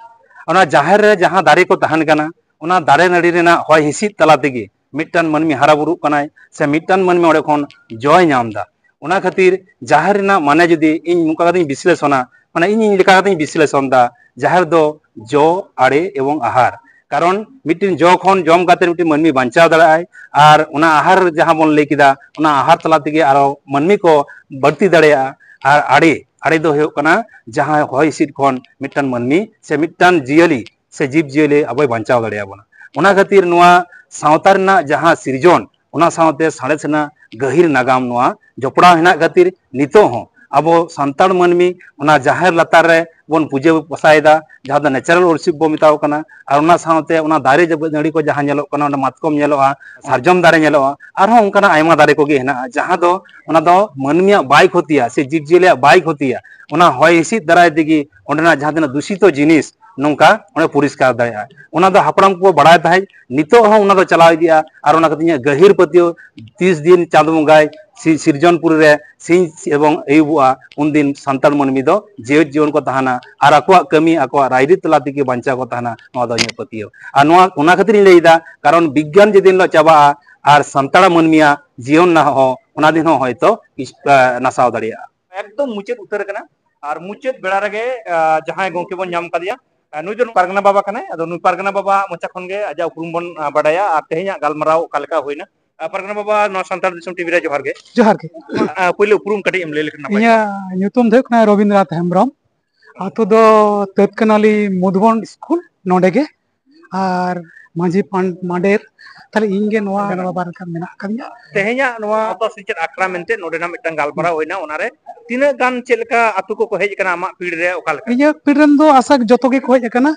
ᱚᱱᱟ ᱡᱟᱦᱮᱨ ᱨᱮ ᱡᱟᱦᱟᱸ ᱫᱟᱨᱮ ᱠᱚ ᱛᱟᱦᱮᱱ ᱠᱟᱱᱟ, ᱚᱱᱟ ᱫᱟᱨᱮ ᱱᱟᱹᱲᱤ ᱨᱮᱱᱟᱜ ᱦᱚᱭ ᱦᱤᱸᱥᱤᱫ ᱛᱟᱞᱟ ᱛᱮᱜᱮ ᱢᱤᱫᱴᱟᱝ ᱢᱟᱹᱱᱢᱤ ᱦᱟᱨᱟ ᱵᱩᱨᱩᱜ ᱠᱟᱱᱟᱭ, ᱥᱮ ᱢᱤᱫᱴᱟᱝ ᱢᱟᱹᱱᱢᱤ ᱚᱸᱰᱮ ᱠᱷᱚᱱ ᱡᱚᱭ ᱧᱟᱢ ᱮᱫᱟ᱾ ᱚᱱᱟ ᱠᱷᱟᱹᱛᱤᱨ ᱡᱟᱦᱮᱨ ᱨᱮᱱᱟᱜ ᱢᱟᱱᱮ ᱡᱩᱫᱤ ᱤᱧ ᱱᱚᱝᱠᱟ ᱠᱟᱛᱮᱧ ᱵᱤᱥᱞᱮᱥᱚᱱᱟ, ᱢᱟᱱᱮ ᱤᱧ ᱤᱧ ᱞᱮᱠᱟ ᱠᱟᱛᱮᱧ ᱵᱤᱥᱞᱮᱥᱚᱱ ᱮᱫᱟ, ᱡᱟᱦᱮᱨ ᱫᱚ ᱡᱚ, ᱟᱲᱮ ᱮᱵᱚᱝ ᱟᱦᱟᱨ᱾ ᱠᱟᱨᱚᱱ ᱢᱤᱫᱴᱮᱱ ᱡᱚ ᱠᱷᱚᱱ ᱡᱚᱢ ᱠᱟᱛᱮ ᱢᱤᱫᱴᱮᱱ ᱢᱟᱹᱱᱢᱤ ᱵᱟᱧᱪᱟᱣ ᱫᱟᱲᱮᱭᱟᱜᱼᱟᱭ, ᱟᱨ ᱚᱱᱟ ᱟᱦᱟᱨ ᱡᱟᱦᱟᱸ ᱵᱚᱱ ᱞᱟᱹᱭ ᱠᱮᱫᱟ, ᱚᱱᱟ ᱟᱦᱟᱨ ᱛᱟᱞᱟ ᱛᱮᱜᱮ ᱟᱨᱚ ᱢᱟᱹᱱᱢᱤ ᱠᱚ ᱵᱟᱹᱲᱛᱤ ᱫᱟᱲᱮᱭᱟᱜᱼᱟ᱾ ᱟᱨ ᱟᱲᱮ, ᱟᱲᱮ ᱫᱚ ᱦᱩᱭᱩᱜ ᱠᱟᱱᱟ ᱡᱟᱦᱟᱸ ᱦᱚᱭ ᱦᱤᱸᱥᱤᱫ ᱠᱷᱚᱱ ᱢᱤᱫᱴᱟᱝ ᱢᱟᱹᱱᱢᱤ ᱥᱮ ᱢᱤᱫᱴᱟᱝ ᱡᱤᱭᱟᱹᱞᱤ ᱥᱮ ᱡᱤᱵᱽ ᱡᱤᱭᱟᱹᱞᱤ ᱟᱵᱚᱭ ᱵᱟᱧᱪᱟᱣ ᱫᱟᱲᱮᱭᱟᱵᱚᱱᱟ᱾ ᱚᱱᱟ ᱠᱷᱟᱹᱛᱤᱨ ᱱᱚᱣᱟ ᱥᱟᱶᱛᱟ ᱨᱮᱱᱟᱜ ᱡᱟᱦᱟᱸ ᱥᱤᱨᱡᱚᱱ, ᱚᱱᱟ ᱥᱟᱶᱛᱮ ᱥᱟᱬᱮᱥ ᱨᱮᱱᱟᱜ ᱜᱟᱹᱦᱤᱨ ᱱᱟᱜᱟᱢ ᱱᱚᱣᱟ ᱡᱚᱯᱲᱟᱣ ᱦᱮᱱᱟᱜ ᱠᱷᱟᱹᱛᱤᱨ ᱱᱤᱛᱚᱜ ᱦᱚᱸ ᱟᱵᱚ ᱥᱟᱱᱛᱟᱲ ᱢᱟᱹᱱᱢᱤ ᱚᱱᱟ ᱡᱟᱦᱮᱨ ᱞᱟᱛᱟᱨ ᱨᱮ ᱵᱚᱱ ᱯᱩᱡᱟᱹ ᱯᱟᱥᱟᱭᱮᱫᱟ, ᱡᱟᱦᱟᱸ ᱫᱚ natural worship ᱵᱚ ᱢᱮᱛᱟᱣ ᱠᱟᱱᱟ᱾ ᱟᱨ ᱚᱱᱟ ᱥᱟᱶᱛᱮ ᱚᱱᱟ ᱫᱟᱨᱮ ᱡᱟᱹᱵ-, ᱱᱟᱹᱲᱤ ᱠᱚ ᱡᱟᱦᱟᱸ ᱧᱮᱞᱚᱜ ᱠᱟᱱᱟ, ᱚᱸᱰᱮ ᱢᱟᱛᱠᱚᱢ ᱧᱮᱞᱚᱜᱼᱟ, ᱥᱟᱨᱡᱚᱢ ᱫᱟᱨᱮ ᱧᱮᱞᱚᱜᱼᱟ, ᱟᱨᱦᱚᱸ ᱚᱱᱠᱟᱱᱟᱜ ᱟᱭᱢᱟ ᱫᱟᱨᱮ ᱠᱚᱜᱮ ᱦᱮᱱᱟᱜᱼᱟ, ᱡᱟᱦᱟᱸ ᱫᱚ ᱚᱱᱟ ᱫᱚ ᱢᱟᱹᱱᱢᱤᱭᱟᱜ ᱵᱟᱭ ᱠᱷᱚᱛᱤᱭᱟ ᱥᱮ ᱡᱤᱵᱽᱼᱡᱤᱭᱟᱹᱞᱤᱭᱟᱜ ᱵᱟᱭ ᱠᱷᱚᱛᱤᱭᱟ᱾ ᱚᱱᱟ ᱦᱚᱭ ᱦᱤᱸᱥᱤᱫ ᱫᱟᱨᱟᱭ ᱛᱮᱜᱮ ᱚᱸᱰᱮᱱᱟᱜ ᱡᱟᱦᱟᱸ ᱛᱤᱱᱟᱹᱜ ᱫᱩᱥᱤᱛᱚ ᱡᱤᱱᱤᱥ ᱱᱚᱝᱠᱟ ᱚᱸᱰᱮ ᱯᱚᱨᱤᱥᱠᱟᱨ ᱫᱟᱲᱮᱭᱟᱜᱼᱟ᱾ ᱚᱱᱟ ᱫᱚ ᱦᱟᱯᱲᱟᱢ ᱠᱚ ᱵᱟᱲᱟᱭ ᱛᱟᱦᱮᱸᱫ, ᱱᱤᱛᱚᱜ ᱦᱚᱸ ᱚᱱᱟ ᱫᱚ ᱪᱟᱞᱟᱣ ᱤᱫᱤᱜᱼᱟ᱾ ᱟᱨ ᱚᱱᱟ ᱠᱷᱟᱹᱛᱤᱨ ᱤᱧᱟᱹᱜ ᱜᱟᱹᱦᱤᱨ ᱯᱟᱹᱛᱭᱟᱹᱣ, ᱛᱤᱥ ᱫᱤᱱ ᱪᱟᱸᱫᱚ ᱵᱚᱸᱜᱟᱭ ᱥᱤ-, ᱥᱤᱨᱡᱚᱱ ᱯᱩᱨᱤ ᱨᱮ ᱥᱤᱧ ᱮᱵᱚᱝ ᱟᱹᱭᱩᱵᱚᱜᱼᱟ, ᱩᱱᱫᱤᱱ ᱥᱟᱱᱛᱟᱲ ᱢᱟᱹᱱᱢᱤ ᱫᱚ ᱡᱮᱣᱮᱫ ᱡᱤᱭᱚᱱ ᱠᱚ ᱛᱟᱦᱮᱱᱟ ᱟᱨ ᱟᱠᱚᱣᱟᱜ ᱠᱟᱹᱢᱤ, ᱟᱠᱚᱣᱟᱜ ᱨᱟᱭᱨᱤᱛ ᱛᱟᱞᱟ ᱛᱮᱜᱮ ᱵᱟᱧᱪᱟᱣ ᱠᱚ ᱛᱟᱦᱮᱱᱟ᱾ ᱱᱚᱣᱟ ᱫᱚ ᱤᱧᱟᱹᱜ ᱯᱟᱹᱛᱭᱟᱹᱣ᱾ ᱟᱨ ᱱᱚᱣᱟ, ᱚᱱᱟ ᱠᱷᱟᱹᱛᱤᱨ ᱤᱧ ᱞᱟᱹᱭᱫᱟ, ᱠᱟᱨᱚᱱ ᱵᱤᱜᱽᱜᱟᱱ ᱡᱮᱫᱤᱱ ᱦᱤᱞᱳᱜ ᱪᱟᱵᱟᱜᱼᱟ ᱟᱨ ᱥᱟᱱᱛᱟᱲ ᱢᱟᱹᱱᱢᱤᱭᱟᱜ ᱡᱤᱭᱚᱱ ᱱᱟᱦᱟᱜ ᱦᱚᱸ ᱚᱱᱟ ᱫᱤᱱ ᱦᱚᱸ ᱦᱚᱭᱛᱳ ᱤᱥ-, ᱟ, ᱱᱟᱥᱟᱣ ᱫᱟᱲᱮᱭᱟᱜᱼᱟ᱾ ᱮᱠᱫᱚᱢ ᱢᱩᱪᱟᱹᱫ ᱩᱛᱟᱹᱨ ᱟᱠᱟᱱᱟ᱾ ᱟᱨ ᱢᱩᱪᱟᱹᱫ ᱵᱮᱲᱟ ᱨᱮᱜᱮ, ᱟ, ᱡᱟᱦᱟᱸᱭ ᱜᱚᱢᱠᱮ ᱵᱚᱱ ᱧᱟᱢ ᱠᱟᱫᱮᱭᱟ, ᱟ, ᱱᱩᱭ ᱫᱚ ᱯᱟᱨᱜᱟᱱᱟ ᱵᱟᱵᱟ ᱠᱟᱱᱟᱭ᱾ ᱟᱫᱚ ᱱᱩᱭ ᱯᱟᱨᱜᱟᱱᱟ ᱵᱟᱵᱟ ᱢᱚᱪᱟ ᱠᱷᱚᱱ ᱜᱮ ᱟᱡᱟᱜ ᱩᱯᱨᱩᱢ ᱵᱚᱱ, ᱟ, ᱵᱟᱰᱟᱭᱟ ᱟᱨ ᱛᱮᱦᱮᱧᱟᱜ ᱜᱟᱞᱢᱟᱨᱟᱣ ᱚᱠᱟ ᱞᱮᱠᱟ ᱦᱩᱭᱱᱟ᱾ ᱟ, ᱯᱟᱨᱜᱟᱱᱟ ᱵᱟᱵᱟ, ᱱᱚᱣᱟ ᱥᱟᱱᱛᱟᱲ ᱫᱤᱥᱚᱢ ᱴᱤᱵᱷᱤ ᱨᱮ ᱡᱚᱦᱟᱨ ᱜᱮ᱾ ᱡᱚᱦᱟᱨ ᱜᱮ᱾ ᱟ, ᱯᱳᱭᱞᱳ ᱩᱯᱨᱩᱢ ᱠᱟᱹᱴᱤᱡ ᱮᱢ ᱞᱟᱹᱭ ᱞᱮᱠᱷᱟᱱ ᱱᱟᱯᱟᱭ ᱠᱚᱜᱼᱟ᱾ ᱤᱧᱟᱹᱜ ᱧᱩᱛᱩᱢ ᱫᱚ ᱦᱩᱭᱩᱜ ᱠᱟᱱᱟ ᱨᱚᱵᱤᱱᱫᱨᱚᱱᱟᱛᱷ ᱦᱮᱢᱵᱨᱚᱢ᱾ ᱟᱛᱳ ᱫᱚ ᱛᱟᱹᱛᱠᱟᱹᱱᱟᱞᱤ ᱢᱚᱫᱷᱩᱵᱚᱱ ᱥᱠᱩᱞ ᱱᱚᱰᱮ ᱜᱮ᱾ ᱟᱨ ᱢᱟᱹᱡᱷᱤ ᱯᱟᱱ-, ᱢᱟᱰᱮᱨ, ᱛᱟᱦᱞᱮ ᱤᱧ ᱜᱮ ᱱᱚᱣᱟ ᱜᱟᱞᱢᱟᱨᱟᱣ ᱵᱟᱨᱮ ᱠᱟᱱ ᱢᱮᱱᱟᱜ ᱟᱠᱟᱫᱤᱧᱟ᱾ ᱛᱮᱦᱮᱧᱟᱜ ᱱᱚᱣᱟ ᱥᱟᱶᱛᱟ ᱥᱮᱪᱮᱫ ᱟᱠᱷᱲᱟ ᱢᱮᱱᱛᱮ ᱱᱚᱰᱮᱱᱟᱜ ᱢᱤᱫᱴᱟᱝ ᱜᱟᱞᱢᱟᱨᱟᱣ ᱦᱩᱭᱱᱟ, ᱚᱱᱟᱨᱮ ᱛᱤᱱᱟᱹᱜ ᱜᱟᱱ ᱪᱮᱫ ᱞᱮᱠᱟ ᱟᱛᱳ ᱠᱚᱠᱚ ᱦᱮᱡ ᱟᱠᱟᱱᱟ ᱟᱢᱟᱜ ᱯᱤᱲ ᱨᱮ, ᱚᱠᱟ ᱞᱮᱠᱟ? ᱤᱧᱟᱹᱜ ᱯᱤᱲ ᱨᱮᱱ ᱫᱚ ᱟᱥᱟ ᱡᱚᱛᱚ ᱜᱮᱠᱚ ᱦᱮᱡ ᱟᱠᱟᱱᱟ᱾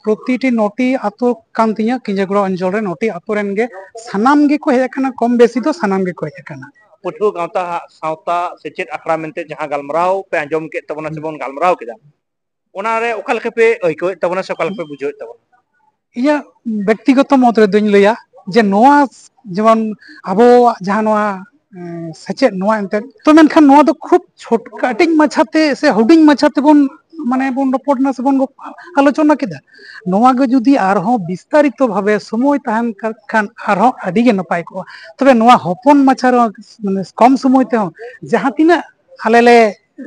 ᱯᱨᱚᱛᱤᱴᱤ ᱱᱚᱴᱤ ᱟᱛᱳ ᱠᱟᱱ ᱛᱤᱧᱟᱹ, ᱠᱤᱧᱡᱟᱹᱜᱚᱲᱟ ᱚᱧᱪᱚᱞ ᱨᱮ ᱱᱚᱴᱤ ᱟᱛᱳ ᱨᱮᱱ ᱜᱮ ᱥᱟᱱᱟᱢ ᱜᱮᱠᱚ ᱦᱮᱡ ᱟᱠᱟᱱᱟ, ᱠᱚᱢ ᱵᱮᱥᱤ ᱫᱚ ᱥᱟᱱᱟᱢ ᱜᱮᱠᱚ ᱦᱮᱡ ᱟᱠᱟᱱᱟ᱾ ᱯᱟᱹᱴᱷᱩᱣᱟᱹ ᱜᱟᱶᱛᱟ ᱦᱟᱜ ᱥᱟᱶᱛᱟ ᱥᱮᱪᱮᱫ ᱟᱠᱷᱲᱟ ᱢᱮᱱᱛᱮ ᱡᱟᱦᱟᱸ ᱜᱟᱞᱢᱟᱨᱟᱣ ᱯᱮ ᱟᱸᱡᱚᱢ ᱠᱮᱫ ᱛᱟᱵᱚᱱᱟ ᱥᱮᱵᱚᱱ ᱜᱟᱞᱢᱟᱨᱟᱣ ᱠᱮᱫᱟ, ᱚᱱᱟᱨᱮ ᱚᱠᱟ ᱞᱮᱠᱟ ᱯᱮ ᱟᱹᱭᱠᱟᱹᱣᱮᱫ ᱛᱟᱵᱚᱱᱟ ᱥᱮ ᱚᱠᱟ ᱞᱮᱠᱟ ᱯᱮ ᱵᱩᱡᱷᱟᱹᱣᱮᱫ ᱛᱟᱵᱚᱱᱟ? ᱤᱧᱟᱹᱜ ᱵᱮᱠᱛᱤᱜᱚᱛᱚ ᱢᱚᱛ ᱨᱮᱫᱚᱧ ᱞᱟᱹᱭᱟ ᱡᱮ ᱱᱚᱣᱟ ᱡᱮᱢᱚᱱ ᱟᱵᱚᱣᱟᱜ ᱡᱟᱦᱟᱸ ᱱᱚᱣᱟ, ᱮᱸ, ᱥᱮᱪᱮᱫ ᱱᱚᱣᱟ ᱮᱱᱛᱮᱫ, ᱛᱚ ᱢᱮᱱᱠᱷᱟᱱ ᱱᱚᱣᱟ ᱫᱚ ᱠᱷᱩᱵ ᱪᱷᱳᱴ, ᱠᱟᱹᱴᱤᱡ ᱢᱟᱪᱷᱟᱛᱮ ᱥᱮ ᱦᱩᱰᱤᱧ ᱢᱟᱪᱷᱟ ᱛᱮᱵᱚᱱ ᱢᱟᱱᱮ ᱵᱚᱱ ᱨᱚᱯᱚᱲ ᱮᱱᱟ ᱥᱮᱵᱚᱱ ᱜᱚ-, ᱟᱞᱳᱪᱚᱱᱟ ᱠᱮᱫᱟ᱾ ᱱᱚᱣᱟ ᱜᱮ ᱡᱩᱫᱤ ᱟᱨᱦᱚᱸ ᱵᱤᱥᱛᱟᱨᱤᱛᱚ ᱵᱷᱟᱵᱮ ᱥᱚᱢᱚᱭ ᱛᱟᱦᱮᱱ ᱠᱟ-, ᱠᱷᱟᱱ ᱟᱨᱦᱚᱸ ᱟᱹᱰᱤ ᱜᱮ ᱱᱟᱯᱟᱭ ᱠᱚᱜᱼᱟ᱾ ᱛᱚᱵᱮ ᱱᱚᱣᱟ ᱦᱚᱯᱚᱱ ᱢᱟᱪᱷᱟ ᱨᱮᱦᱚᱸ, ᱢᱟᱱᱮ ᱠᱚᱢ ᱥᱚᱢᱚᱭ ᱛᱮᱦᱚᱸ ᱡᱟᱦᱟᱸ ᱛᱤᱱᱟᱹᱜ ᱟᱞᱮ ᱞᱮ,